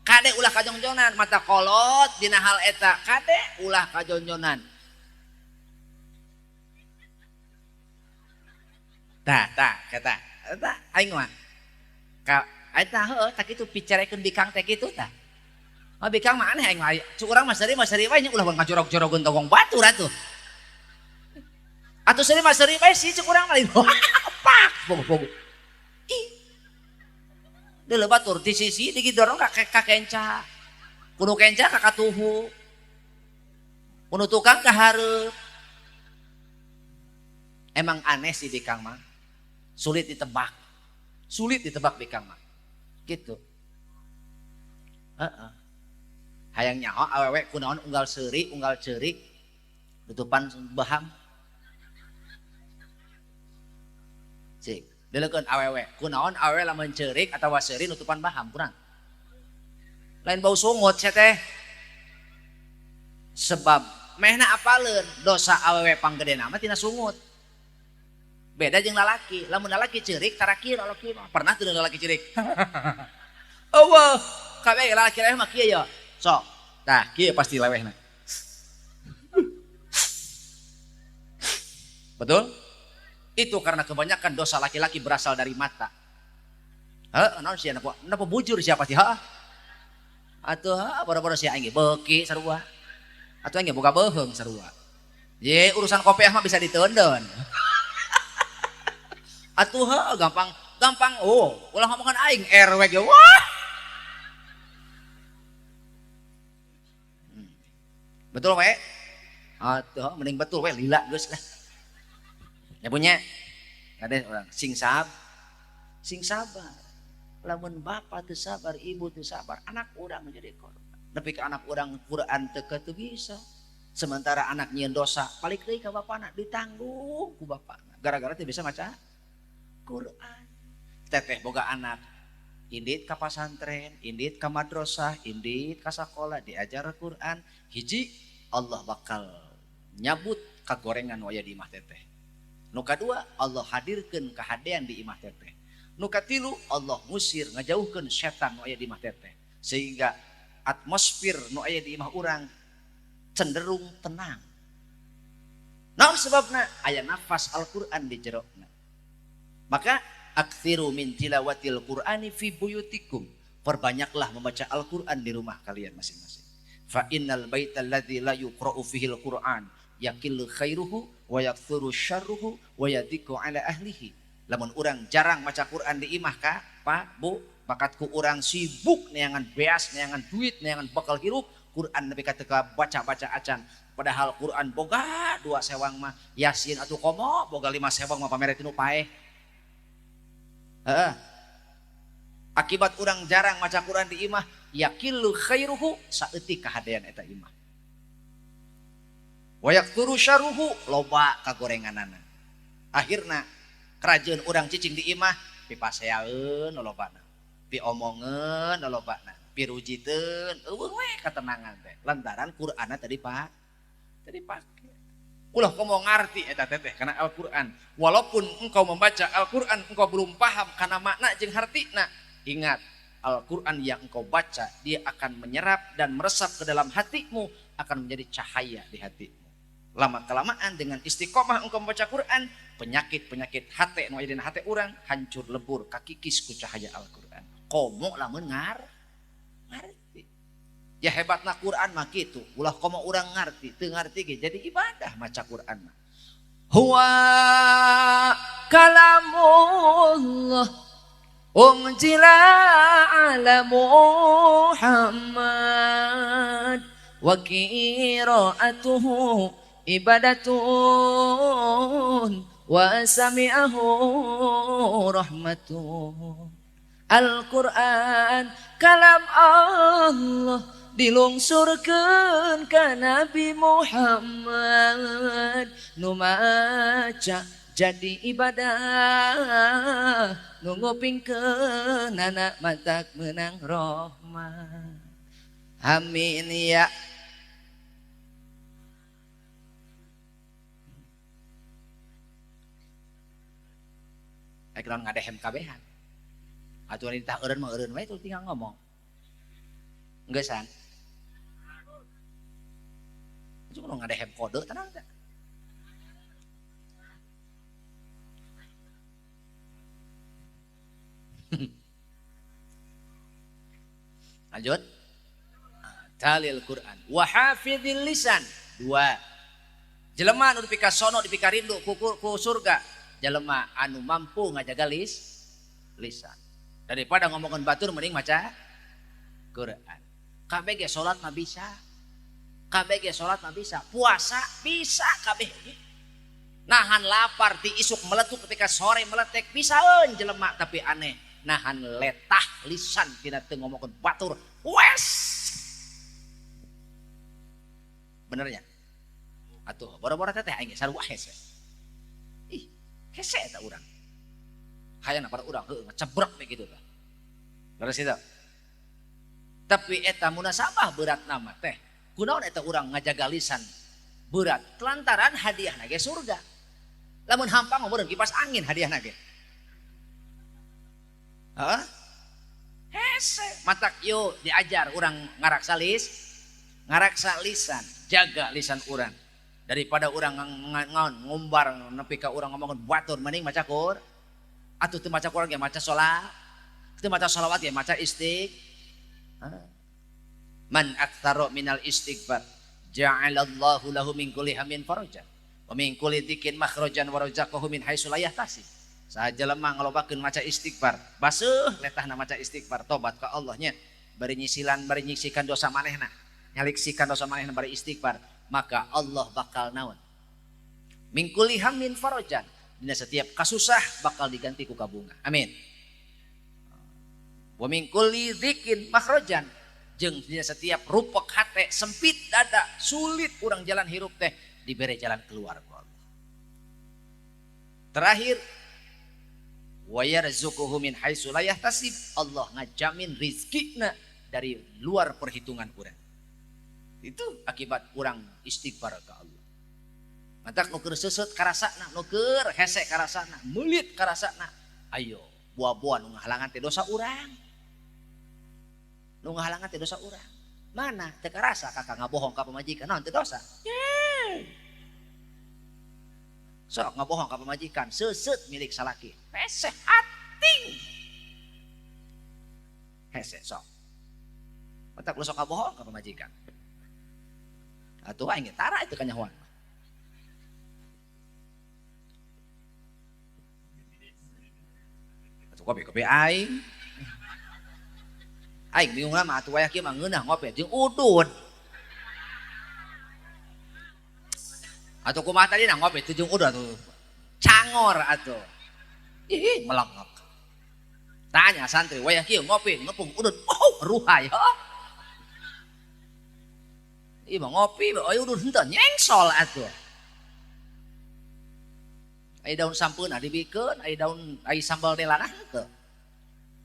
Kade ulah kajongjonan mata kolot dina hal eta kade ulah kajongjonan. Tah tah kata eta aing mah ka eta heueuh tah kitu picarekeun bikang teh kitu tah. Oh bikang mah aneh aing mah cuk urang mah seuri wae nya ulah ngajorog-jorogeun togong batur atuh. Atuh seuri mah seuri wae sih cuk urang mah. Pak pogo-pogo. Ih. Deuleu batur di sisi digidorong ka kenca. Kudu kenca ka katuhu. Kudu tukang ka hareup. Emang aneh sih bikang mah. Sulit ditebak. Sulit ditebak bikang mah. Gitu. Heeh. Hayang nyaho awewe kunaon unggal seuri unggal ceurik nutupan baham. Cik, deleukeun awewe kunaon awewe lamun ceurik atawa seuri nutupan baham kurang. Lain bau sungut sia teh. Sebab mehna apaleun dosa awewe panggedena mah tina sungut. Beda jeung lalaki, lamun lalaki ceurik tarakir lalaki mah. Pernah teu lalaki ceurik? Eueuh, kabeh lalaki leweh mah kieu ya. Sok, tah kieu pasti lewehna. Betul? Itu karena kebanyakan dosa laki-laki berasal dari mata. Heeh, naon sia napa bujur sia pasti heeh. Atuh heuh boro-boro sia aing ge beuki sarua. Atuh aing ge boga beuheung sarua. Ye urusan kopiah mah bisa diteundeun. Atuh heuh gampang gampang oh ulah ngomongan aing RW ge wah. Betul we? Atuh mending betul we lila geus lah. Ya punya ada orang sing sabar. Lamun bapak teu sabar, ibu teu sabar, anak urang menjadi korban. Nepi ka anak urang Quran teu teu bisa. Sementara anak nyieun dosa, balik deui ka bapana ditanggung ku bapana. Gara-gara teu bisa maca Quran. Teteh boga anak indit ka pasantren, indit ka madrasah, indit ka sakola diajar Quran, hiji Allah bakal nyabut kagorengan waya di imah teteh. Nu kadua Allah hadirkeun kahadean di imah teteh. Nu katilu Allah ngusir ngajauhkeun setan nu aya di imah teteh. Sehingga atmosfer nu aya di imah urang cenderung tenang. Naon sebabna? Aya nafas Al-Qur'an di jerona. Maka aktsiru min tilawatil Qur'ani fi buyutikum. Perbanyaklah membaca Al-Qur'an di rumah kalian masing-masing. Fa innal baital ladzi la yuqra'u fihi al-Qur'an yakillu khairuhu wa yaktsuru syarruhu wa yadiku ala ahlihi. Lamun urang jarang maca Quran di imah ka, Pak, Bu, bakatku urang sibuk neangan beas, neangan duit, neangan bakal hirup, Quran nepi ka teu baca-baca acan. Padahal Quran boga 2 sewang mah, Yasin atuh komo boga 5 sewang mah pamere tinu paeh. Heeh. Akibat urang jarang maca Quran di imah, yakillu khairuhu saeutik kahadean eta imah. Wa yaktsuru syarruhu loba kagorenganana. Akhirna kerajaan urang cicing di imah pipaseaeun lolobana, piomongeun lolobana, pirujiteun eueuh we katenangan teh. Lantaran Qur'anna tadi Pak, tadi pake. Ulah komo ngarti eta teteh kana Al-Qur'an. Walaupun engkau membaca Al-Qur'an engkau belum paham kana makna jeung hartina. Ingat, Al-Qur'an yang engkau baca dia akan menyerap dan meresap ke dalam hatimu, akan menjadi cahaya di hatimu. Lama kelamaan dengan istiqomah engkau membaca Quran, penyakit-penyakit hati nu aya dina hati urang hancur lebur kakikis ku cahaya Al-Qur'an. Komo lamun ngarti. Ya hebatna Quran mah kitu, ulah komo urang ngarti, teu ngarti ge jadi ibadah maca Quran mah. Huwa kalamullah unzila ala Muhammad wa qira'atuhu ibadatun wa sami'ahu rahmatun. Al-Quran kalam Allah dilungsurkeun ka Nabi Muhammad, nu maca jadi ibadah, nu ngupingkeun anak matak menang rahmat. Amin ya. Ekran ngadehem kabehan. Atuh tah eureun mah eureun we tinggal ngomong. Geus-an. Cuma ngadehem kode tenang teh. Lanjut. Dalil Quran. Wa hafizil lisan. 2. Jelema nu dipikasono dipikarindu ku surga. Jelema anu mampu ngajaga lisan. Daripada ngomongkeun batur mending maca Quran. Kabeh ge salat mah bisa. Kabeh ge salat mah bisa, puasa bisa kabeh. Nahan lapar ti isuk meletuk ketika sore meletek bisaeun jelema, tapi aneh nahan letah lisan tina teu ngomongkeun batur. Wes. Benernya? Atuh boro-boro teteh aing sarua hese. Ih, hese eta urang. Hayang pada urang heueuh ngecebrek we kitu tah. Leres itu. Tapi eta munasabah berat nama teh. Kunaon eta urang ngajaga lisan berat lantaran hadiahna ge surga. Lamun hampang meureun kipas angin hadiahna ge. Hah? Hese matak yo diajar urang ngaraksa ngaraksa lisan, jaga lisan urang. Daripada urang ngumbar nepi ka urang ngomongkeun batur mending maca Quran. Atuh teu maca Quran ge maca salat. Teu maca salawat ge maca istighfar. Man aktsara minal istighfar ja'alallahu lahu min kulli hammin faraja wa min kulli dhikin makhrajan wa razaqahu min haitsu la yahtasib. Saha jelema ngalobakeun maca istighfar, baseuh letahna maca istighfar, tobat ka Allah nya, bari nyisilan, bari nyisikan dosa manehna, nyaliksikan dosa manehna bari istighfar, maka Allah bakal naon? Min kulli hammin farajan. Dina setiap kasusah bakal diganti ku kabunga. Amin. Wa min kulli dzikin makhrajan. Jeung dina setiap rupek hate, sempit dada, sulit urang jalan hirup teh dibere jalan keluar ku Allah. Terakhir, wa yarzuquhu min haitsu la yahtasib. Allah ngajamin rizkina dari luar perhitungan urang. Itu akibat urang istighfar ka Allah. Matak nu keur seuseut karasana, nu keur hese karasana, meulit karasana. Ayo, buah-buah nu ngahalangan teh dosa urang. Nu ngahalangan teh dosa urang. Mana teu karasa kakak ngabohong ka pamajikan, naon teu dosa? Sok ngabohong ka pamajikan, seuseut milik salaki. Hese ating. Hese sok. Matak lu sok ngabohong ka pamajikan. Atuh aing tara itu kanyahoan. Atuh kopi-kopi aing. Aing bingung lama atuh wayah kieu mah ngeunah ngopi jeung udud. Atuh kumaha tadi nah ngopi teu jeung udud atuh. Cangor atuh. Ih, melengok. Tanya santri wayah kieu ngopi ngepung udud. Oh, ruhai. Ih mah ngopi aya udud henteu nyengsol atuh. Aya daun sampeuna dibikeun, aya daun aya sambal delana henteu.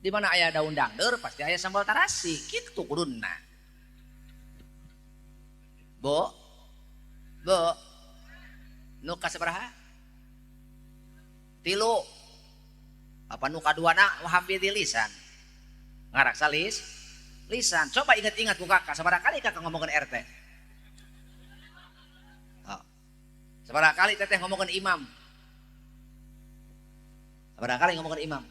Di mana aya daun dangdeur pasti aya sambal tarasi, kitu kuduna. Bu. Bu. Nu kasabaraha? 3. Apa nu kaduana hampir di lisan. Ngaraksa lisan. Coba ingat-ingat ku kakak, sabaraha kali kakak ngomongkeun RT? Oh. Sabaraha kali teteh ngomongkeun imam? Sabaraha kali ngomongkeun imam?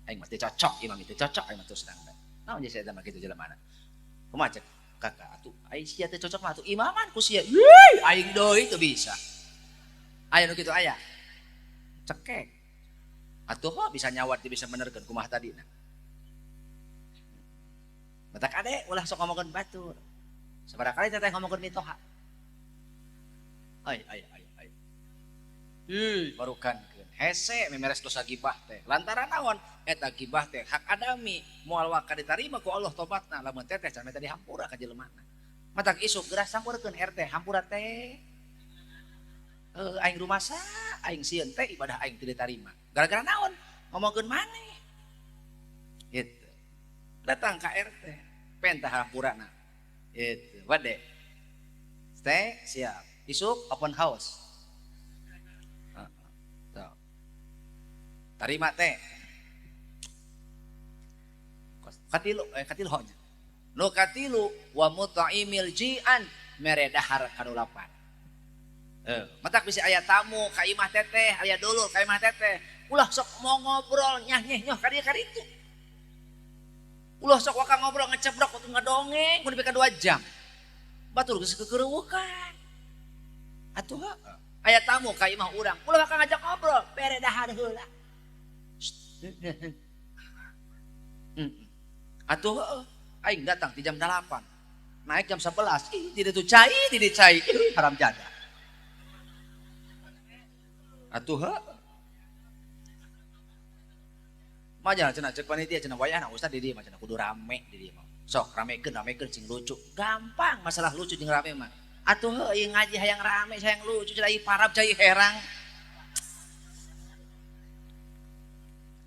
Aing mesti cocok imam itu, cocok aing mah terus terang. Naon jeung saya mah kitu jelema na. Kumaha cek kakak atuh aing sia teh cocok mah atuh imaman ku sia. Yeay, aing deui teu bisa. Aya nu kitu aya. Cekek. Atuh mah bisa nyawat bisa benerkeun kumaha tadina. Matak ade ulah sok ngomongkeun batur. Sabaraha kali teteh ngomongkeun mitoha. Ay ay ay ay. Ih, barukan hese memeres dosa gibah teh. Lantaran naon? Eta gibah teh hak adami, moal waka ditarima ku Allah tobatna lamun teteh can meta dihampura ka jelemana. Matak isuk geura sampeurkeun RT hampura teh. Aing rumasa, aing sieun teh ibadah aing teu ditarima. Gara-gara naon? Ngomongkeun maneh. Gitu. Datang ka RT, pentah hampurana. Gitu. Wade. Teh siap. Isuk open house. Tarima teh. Katilu katilu nya. Nu katilu wa mut'imil ji'an mere dahar ka nu lapar. Matak bisi aya tamu ka imah teteh, aya dulur ka imah teteh. Ulah sok mau ngobrol nyah nyeh nyoh ka dieu ka ditu. Ulah sok waka ngobrol ngecebrok waktu ngadongeng kudu nepi ka 2 jam. Batur geus kekereuweukan. Atuh heuh. Aya tamu ka imah urang, ulah waka ngajak ngobrol, bere dahar heula. Atuh aing datang di jam 8, naik jam 11, ih tidak tuh cai, tidak cai, ih haram jadah. Atuh heuh. Maja cenah cek panitia cenah wayahna ustad di dieu mah cenah kudu rame di dieu mah. Sok ramekeun ramekeun sing lucu. Gampang masalah lucu jeung rame mah. Atuh heuh ieu ngaji hayang rame, hayang lucu, cai parab, cai herang.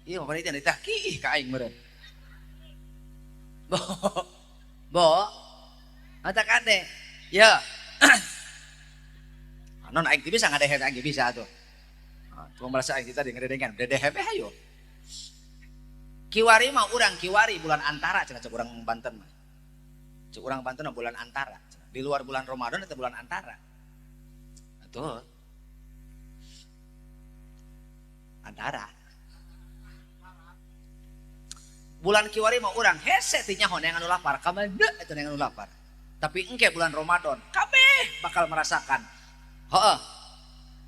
Ieu mah panitia ditahkiih ka aing meureun. Bo. Bo. Mata kade. Ya. Non aing teu bisa ngadehe aing bisa atuh. Cuma merasa aing tadi ngadedengan, dedehe we hayo. Kiwari mah urang kiwari bulan antara cenah cek urang Banten mah. Cek urang Banten mah bulan antara. Di luar bulan Ramadan itu bulan antara. Atuh. Antara. Bulan kiwari mah urang hese teh nyaho neangan nu lapar, kabeh eta neangan nu lapar. Tapi engke bulan Ramadan kabeh bakal merasakan. Heeh.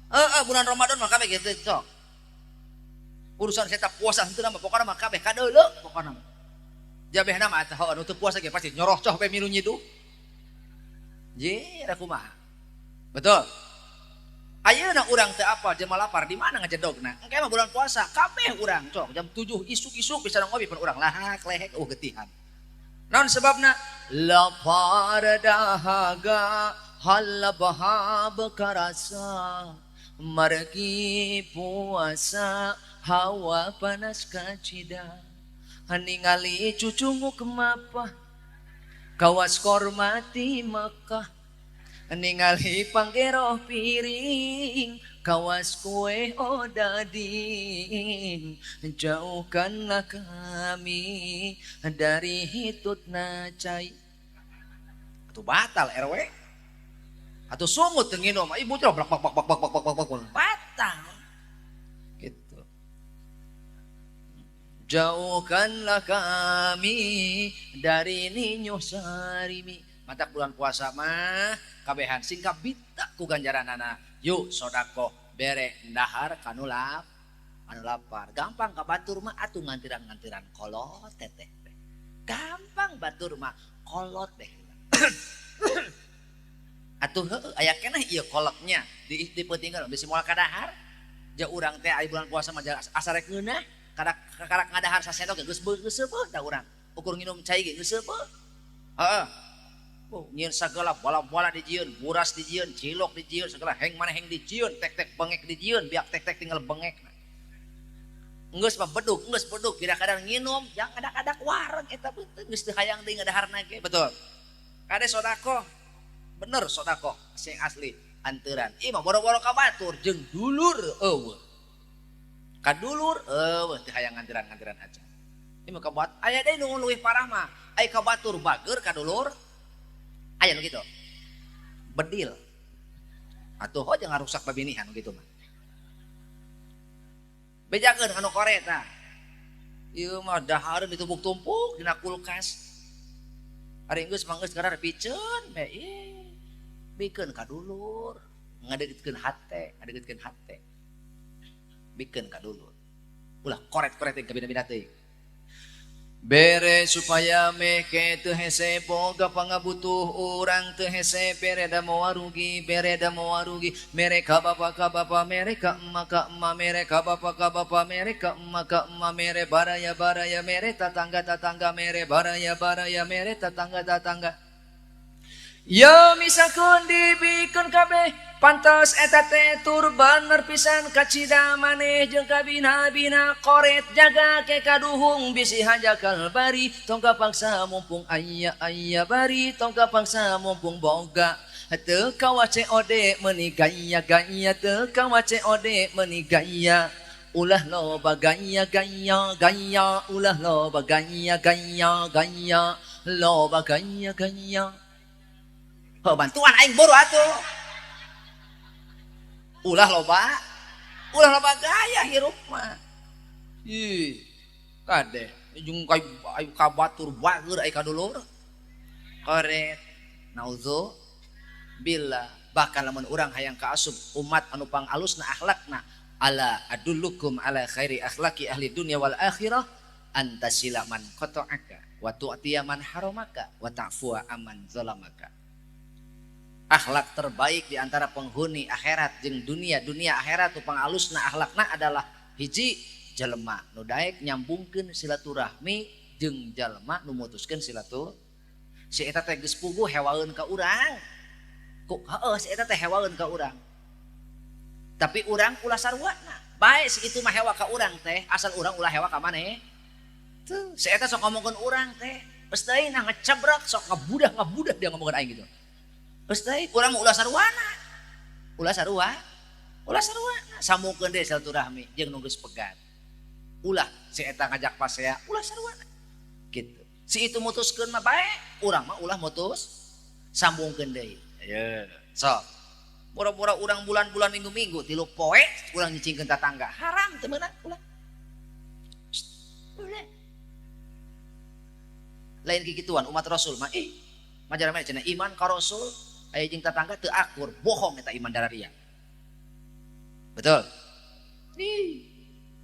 Heeh, bulan Ramadan mah kabeh kitu sok. Urusan saya tak puasa henteu mah pokona mah kabeh kadeuleu pokona mah. Jabehna mah eta heuh nu teu puasa ge pasti nyoroh coh we milu nyiduh. Ye, kumaha. Betul. Ayeuna urang teu apal jelema lapar di mana ngajedogna? Engke mah bulan puasa kabeh urang cok jam 7 isuk-isuk bisa ngopi pun urang lahak lehek getihan. Naon sebabna? Lapar dahaga halabahab karasa margi puasa hawa panas kacida ningali cucunguk mapah kawas kormati Mekah ningali panggeroh piring kawas kue odading jauhkanlah kami dari hitutna cai. Atuh batal RW atuh sungut teu nginum ibu teh blak bak bak bak bak bak bak batal gitu. Jauhkanlah kami dari ninyuh sarimi. Mata bulan puasa mah kabehan singkap bita ku ganjaranana. Yuk sodako bere dahar kanu lap anu lapar. Gampang ka batur mah atuh ngantiran-ngantiran kolot teteh. Gampang batur mah kolot deh. Atuh heueuh aya keneh ieu kolotnya di dipeutingkeun bisi moal kadahar. Ja urang teh aya bulan puasa mah asa rek ngeunah. Karak ngadahar sasedok geus geus seubeuh da urang. Ukur nginum cai ge geus seubeuh. Heeh. Oh, nyieun sagala bola-bola dijieun, buras dijieun, cilok dijieun, segala heng mana heng dijieun, tek-tek bengek dijieun, biak tek-tek tinggal bengek. Geus mah bedug, geus bedug, kira-kadang nginum, yang kadak-kadak wareg eta beuteung geus teu hayang deui ngadaharna ge, betul. Kade sedekah. Bener sedekah sing asli anteuran. Ieu mah boro-boro ka batur jeung dulur eueuh. Kadulur eueuh teu hayang ngantiran-ngantiran aja. Ieu mah kabat aya deui nu leuwih parah mah. Aya ka batur bager kadulur. Aya nu kitu. Bedil. Atuh ho jangan rusak babinihan nu kitu mah. Bejakeun anu kore tah. Ieu mah dahareun ditumpuk-tumpuk dina kulkas. Ari geus mah geus kadar piceun we ih. Bikeun kadulur, ngadeuketkeun hate, ngadeuketkeun hate. Bikeun kadulur. Ulah koret-koret ka bina-bina teuing. Bere supaya meke teu hese boga pangabutuh urang teu hese bere da moal rugi bere da moal rugi mere ka bapa mere ka emak mere ka bapa mere ka emak mere baraya baraya mere tatangga tatangga mere baraya baraya mere tatangga tatangga. Ya misalkan dibikeun kabeh pantas eta teh tur bener pisan kacida maneh jeung kabina-bina koret jaga ke kaduhung bisi hajakal bari tong kapaksa mumpung aya aya bari tong kapaksa mumpung boga teu kawa COD meuni gaya gaya teu kawa COD meuni gaya ulah loba gaya gaya gaya ulah loba gaya gaya gaya loba gaya gaya. Heuh bantuan aing buru atuh. Ulah loba gaya hirup mah. Ih, kade jeung ka batur bager ai ka dulur. Koret. Naudzu billah. Bahkan lamun urang hayang kaasup umat anu pangalusna akhlakna, ala adullukum ala khairi akhlaki ahli dunya wal akhirah antasila man qata'aka wa tu'tiya man haramaka wa ta'fuwa aman zalamaka. Akhlak terbaik di antara penghuni akhirat jeung dunia, dunia akhirat tu pangalusna akhlakna adalah hiji jelema nu daek nyambungkeun silaturahmi jeung jelema nu mutuskeun silatur. Si eta teh geus puguh hewaeun ka urang. Ku heueuh si eta teh hewaeun ka urang. Tapi urang ulah sarwana. Bae si itu mah hewa ka urang teh, asal urang ulah hewa ka maneh. Tuh, si eta sok ngomongkeun urang teh. Geus teuing nah ngecebrak sok ngabudah-ngabudah dia ngomongkeun aing gitu. Geus teuing urang mah ulah sarwana. Ulah sarua. Ulah sarwana. Sambungkeun deui silaturahmi jeung nu geus pegat. Ulah si eta ngajak pasea, ulah sarwana. Gitu. Si itu mutuskeun mah bae, urang mah ulah mutus. Sambungkeun deui. Ayo, sok. Boro-boro urang bulan-bulan minggu-minggu tilu poe urang nyicingkeun tatangga. Haram teu meunang ulah. Ulah. Lain kikituan umat Rasul mah ih majarah mah cenah iman ka Rasul aya jeung tatangga teu akur, bohong eta iman dararia. Betul. Ih,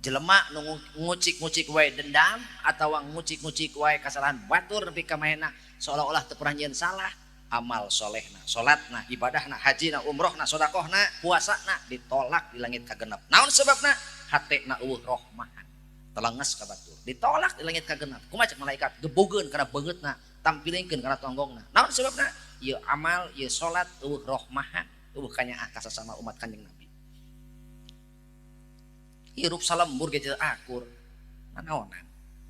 jelema nu ngucik-ngucik wae dendam atawa ngucik-ngucik wae kasalahan batur nepi ka mahena seolah-olah teu pernah nyieun salah. Amal solehna, salatna, ibadahna, hajina, umrohna, sodakohna, puasana ditolak di langit kagenep. Naon sebabna? Hatena eueuh rohmahan. Telenges ka batur. Ditolak di langit kagenep. Kumaha cek malaikat? Gebogeun kana beungeutna, tampilingkeun kana tonggongna. Naon sebabna? Ieu amal, ieu salat eueuh rohmahan, eueuh kanyaah ka sasama umat Kanjeng Nabi. Hirup salembur ge akur. Nanaonan?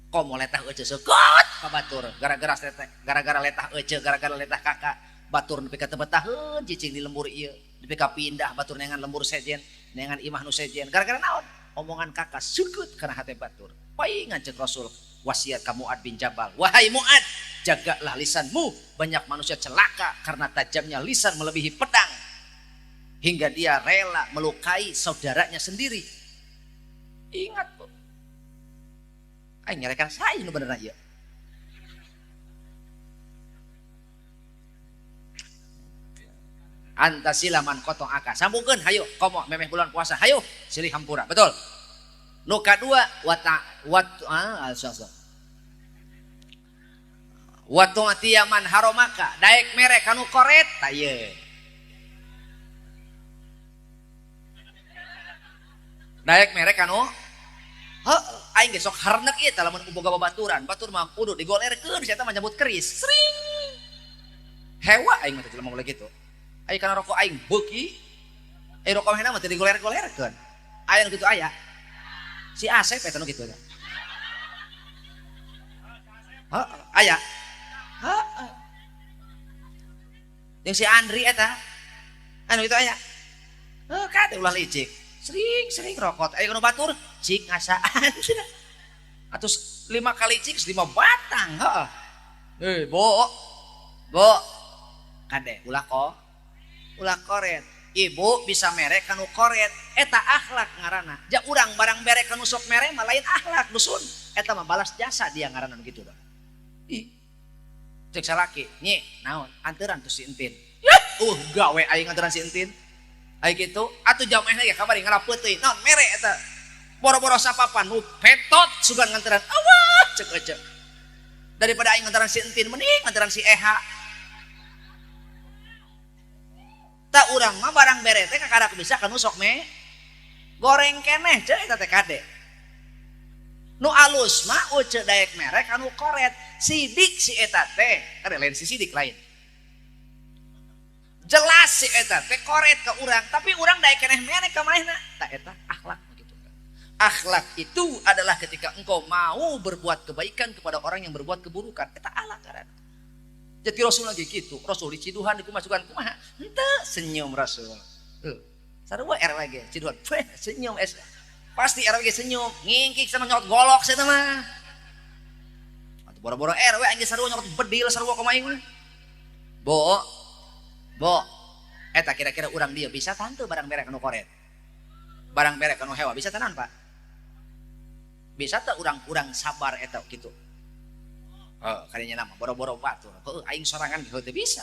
Komo letah euceu sekot ka batur gara-gara gara-gara letah euceu gara-gara letah kakak batur nepi ka teu betaheun cicing di lembur ieu nepi ka pindah batur neangan lembur sejen neangan imah nu sejen gara-gara naon omongan kakak seukeut kana hate batur paingan ceuk Rasul wasiat ka Muad bin Jabal, wahai Muad jagalah lisanmu, banyak manusia celaka karena tajamnya lisan melebihi pedang hingga dia rela melukai saudaranya sendiri. Ingat bu, aing nyarekan saya nu bener ieu. Anta silaman kotong aka. Sambungkeun hayu komo memeh bulan puasa hayu silih hampura. Betul. Nu kadua wata wat watu tiaman haromaka daek mere kanu koret ta ieu. Daek mere kanu heuh aing ge sok harnek ieu tah lamun boga babaturan, batur mah kudu digolerkeun si eta mah nyebut keris. Sering. Hewa aing mah teh jelema mulai kitu. Aing kana rokok aing beuki. Ai rokok mah mah teu digoler-golerkeun. Aya nu kitu aya. Si Asep eta nu kitu eta. Heeh, aya. Heeh. Jeung si Andri eta. Anu kitu aya. Heuh kade ulah licik. Sering-sering rokok. Ayo nu batur cik ngasaan cenah. Atus 5 kali cik 5 batang, heeh. Eh, bo. Bo. Kade ulah ko. Ulah koret. Ibu bisa mere kanu koret. Eta akhlak ngaranna. Ja urang barang mere kanu sok mere mah lain akhlak dusun. Eta mah balas jasa dia ngaranna nu kitu tah. Ih. Cek salaki, nyi, naon? Anteran tuh si Entin. Yah, gawe aing anteran si Entin. Ai kitu, atuh jamehna ge kamari ngarapeuteui. Naon mere eta? Boro-boro sapapan nu petot sugan nganteran. Awah, cek ece. Daripada aing nganteran si Entin mending nganteran si Eha. Tak urang mah barang bere teh kakarak bisa kanu sok me goreng keneh cek eta teh kade. Nu alus mah uce daek mere kanu koret. Sidik si eta teh, kade lain si sidik lain. Jelas si eta teh koret ke urang, tapi urang daek keneh mere ka manehna. Tak eta akhlak begitu. Akhlak itu adalah ketika engkau mau berbuat kebaikan kepada orang yang berbuat keburukan. Eta akhlak ngaranna. Jadi Rasul lagi gitu, Rasul diciduhan dikumasukan kumaha? Henteu senyum Rasul. Tuh. Sarua RW ge ciduhan, senyum es. Pasti RW ge senyum, ngingkik sama nyokot golok saya mah. Atuh boro-boro RW anjing sarua nyokot bedil sarua kumaha aing mah. Bo. Bo. Eta kira-kira urang dia bisa tante barang merek anu koret. Barang merek anu hewa bisa tenan, Pak? Bisa teu urang-urang sabar eta kitu. Heuh, kadinya nama boro-boro batur. Heuh, aing sorangan heuh teu bisa.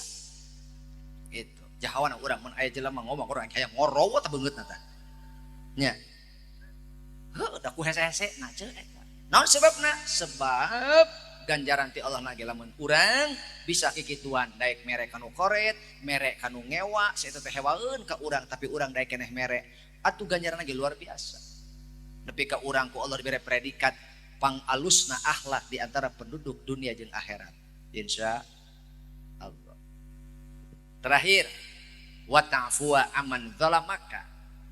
Gitu. Jahawana urang mun aya jelema ngomong urang hayang ngorowot beungeutna tah. Nya. Heuh, da ku hese-hese na ceuk eta. Naon sebabna? Sebab ganjaran ti Allah na ge lamun urang bisa kikituan daek mere kanu koret, mere kanu ngewa, si eta teh hewaeun ka urang tapi urang daek keneh mere. Atuh ganjaranna ge luar biasa. Nepi ka urang ku Allah dibere predikat pangalusna akhlak di antara penduduk dunia jeung akhirat. Insya Allah. Terakhir, Wa ta'fuwa aman zalamaka,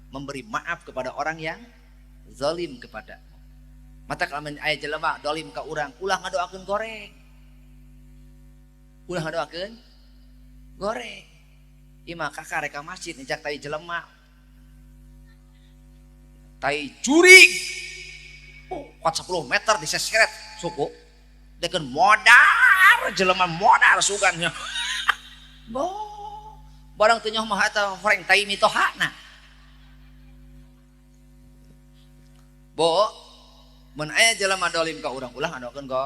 memberi maaf kepada orang yang zalim kepadamu. Mata lamun aya jelema dolim ka urang, ulah ngadoakeun goreng. Ulah ngadoakeun goreng. Ieu mah kakak rek ka masjid nincak tai jelema. Tai jurig. Oh, kuat 10 meter diseseret suku. Dekeun modar jelema modar sugannya. Boh, barang teu nyoh mah eta horeng tai mitohana. Bo, mun aya jelema dolim ka urang ulah ngadoakeun go.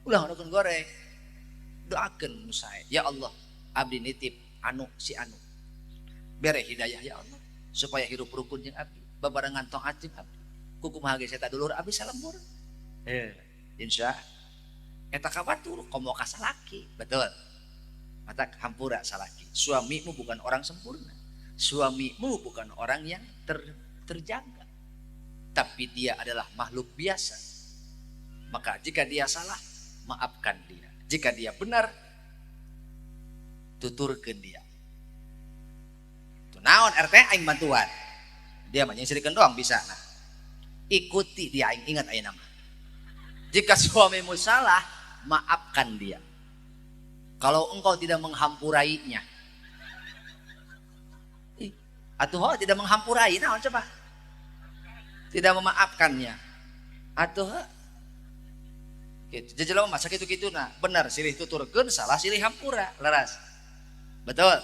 Ulah ngadoakeun goreng. Doakeun nu sae. Ya Allah, abdi nitip anu si anu. Bere hidayah ya Allah supaya hirup rukun jeung abdi, babarengan taat jeung abdi. Kukumaha ge saya dulur abdi salembur. Insya eta ka batur komo ka salaki. Betul. Mata hampura salaki. Suamimu bukan orang sempurna. Suamimu bukan orang yang terjaga. Tapi dia adalah makhluk biasa. Maka jika dia salah, maafkan dia. Jika dia benar, tuturkeun dia. Tuh naon RT aing bantuan. Dia mah nyisirikeun doang bisa. Nah, ikuti dia aing ingat aing nama. Jika suamimu salah, maafkan dia. Kalau engkau tidak menghampurainya, atuh tidak menghampurai, nah coba tidak memaafkannya, atuh gitu. Jelema masa kitu-kitu nah benar silih tuturkeun salah silih hampura, leras, betul.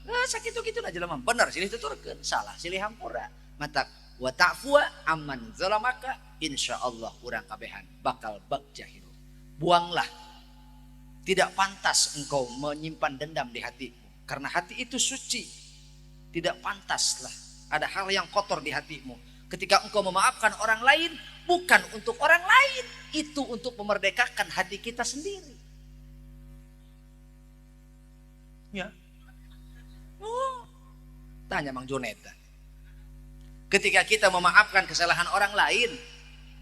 Nah sakitu-kitu nah jelema benar silih tuturkeun salah silih hampura. Matak wa ta'fuwa amman zalamaka, insyaallah urang kabehan bakal bagja hirup. Buanglah. Tidak pantas engkau menyimpan dendam di hatimu. Karena hati itu suci. Tidak pantaslah ada hal yang kotor di hatimu. Ketika engkau memaafkan orang lain, bukan untuk orang lain. Itu untuk memerdekakan hati kita sendiri. Ya. Oh. Tanya Mang Joneta. Ketika kita memaafkan kesalahan orang lain,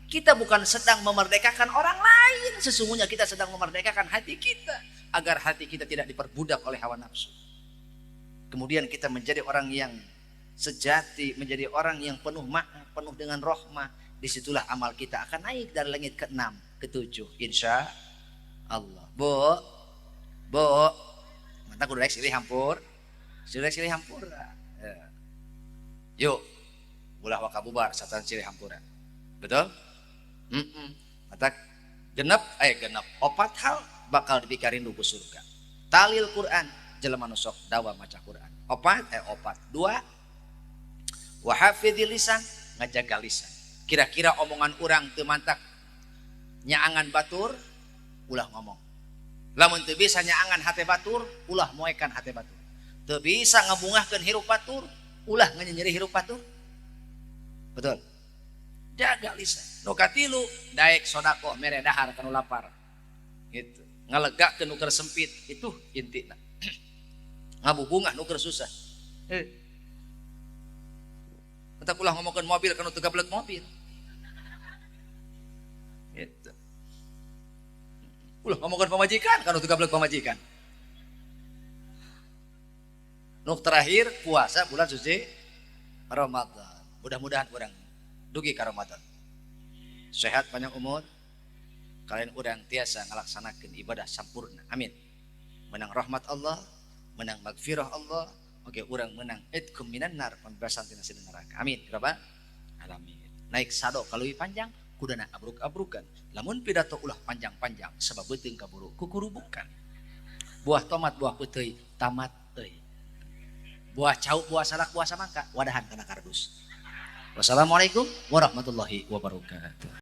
kita bukan sedang memerdekakan orang lain. Sesungguhnya kita sedang memerdekakan hati kita. Agar hati kita tidak diperbudak oleh hawa nafsu. Kemudian kita menjadi orang yang sejati. Menjadi orang yang penuh maaf, penuh dengan rohmah. Disitulah amal kita akan naik dari langit ke-6, ke-7. Insya Allah. Bu, bu. Mantap kudu rek silih hampur. Silih silih hampura. Ya. Yuk. Ulah wakabubar satan silih hampura. Betul? Mata genep opat hal bakal dipikarin ku surga. Talil Quran jelema nu sok dawa maca Quran. Opat dua wa hafidhil lisan ngajaga lisan. Kira-kira omongan urang teu mantak nyaangan batur ulah ngomong. Lamun teu bisa nyaangan hate batur ulah moekan hate batur. Teu bisa ngabungahkeun hirup batur ulah nganyenyeri hirup batur. Betul. Jaga lisan. Nu katilu daek sodakoh mere dahar kanu lapar. Gitu. Ngalegakeun nu keur sempit itu intina. Ngabubungah nu keur susah. Entak ulah ngomongkeun mobil kanu teu gablek mobil. Gitu. Ulah ngomongkeun pamajikan kanu teu gablek pamajikan. Nu terakhir puasa bulan suci Ramadan. Mudah-mudahan urang dugi ka Ramadan. Sehat panjang umur, kalian urang tiasa ngalaksanakeun ibadah sampurna. Amin. Menang rahmat Allah, menang magfirah Allah, oke urang menang itkum minan nar, pembebasan tina neraka. Amin. Berapa? Alamin. Naik sado kaleuwih panjang, kudana abruk-abrukan. Lamun pidato ulah panjang-panjang sebab beuteung kaburu kukurubukan. Buah tomat, buah peuteuy, tamat euy. Buah cau, buah salak, buah samangka, wadahan kana kardus. Wassalamualaikum warahmatullahi wabarakatuh.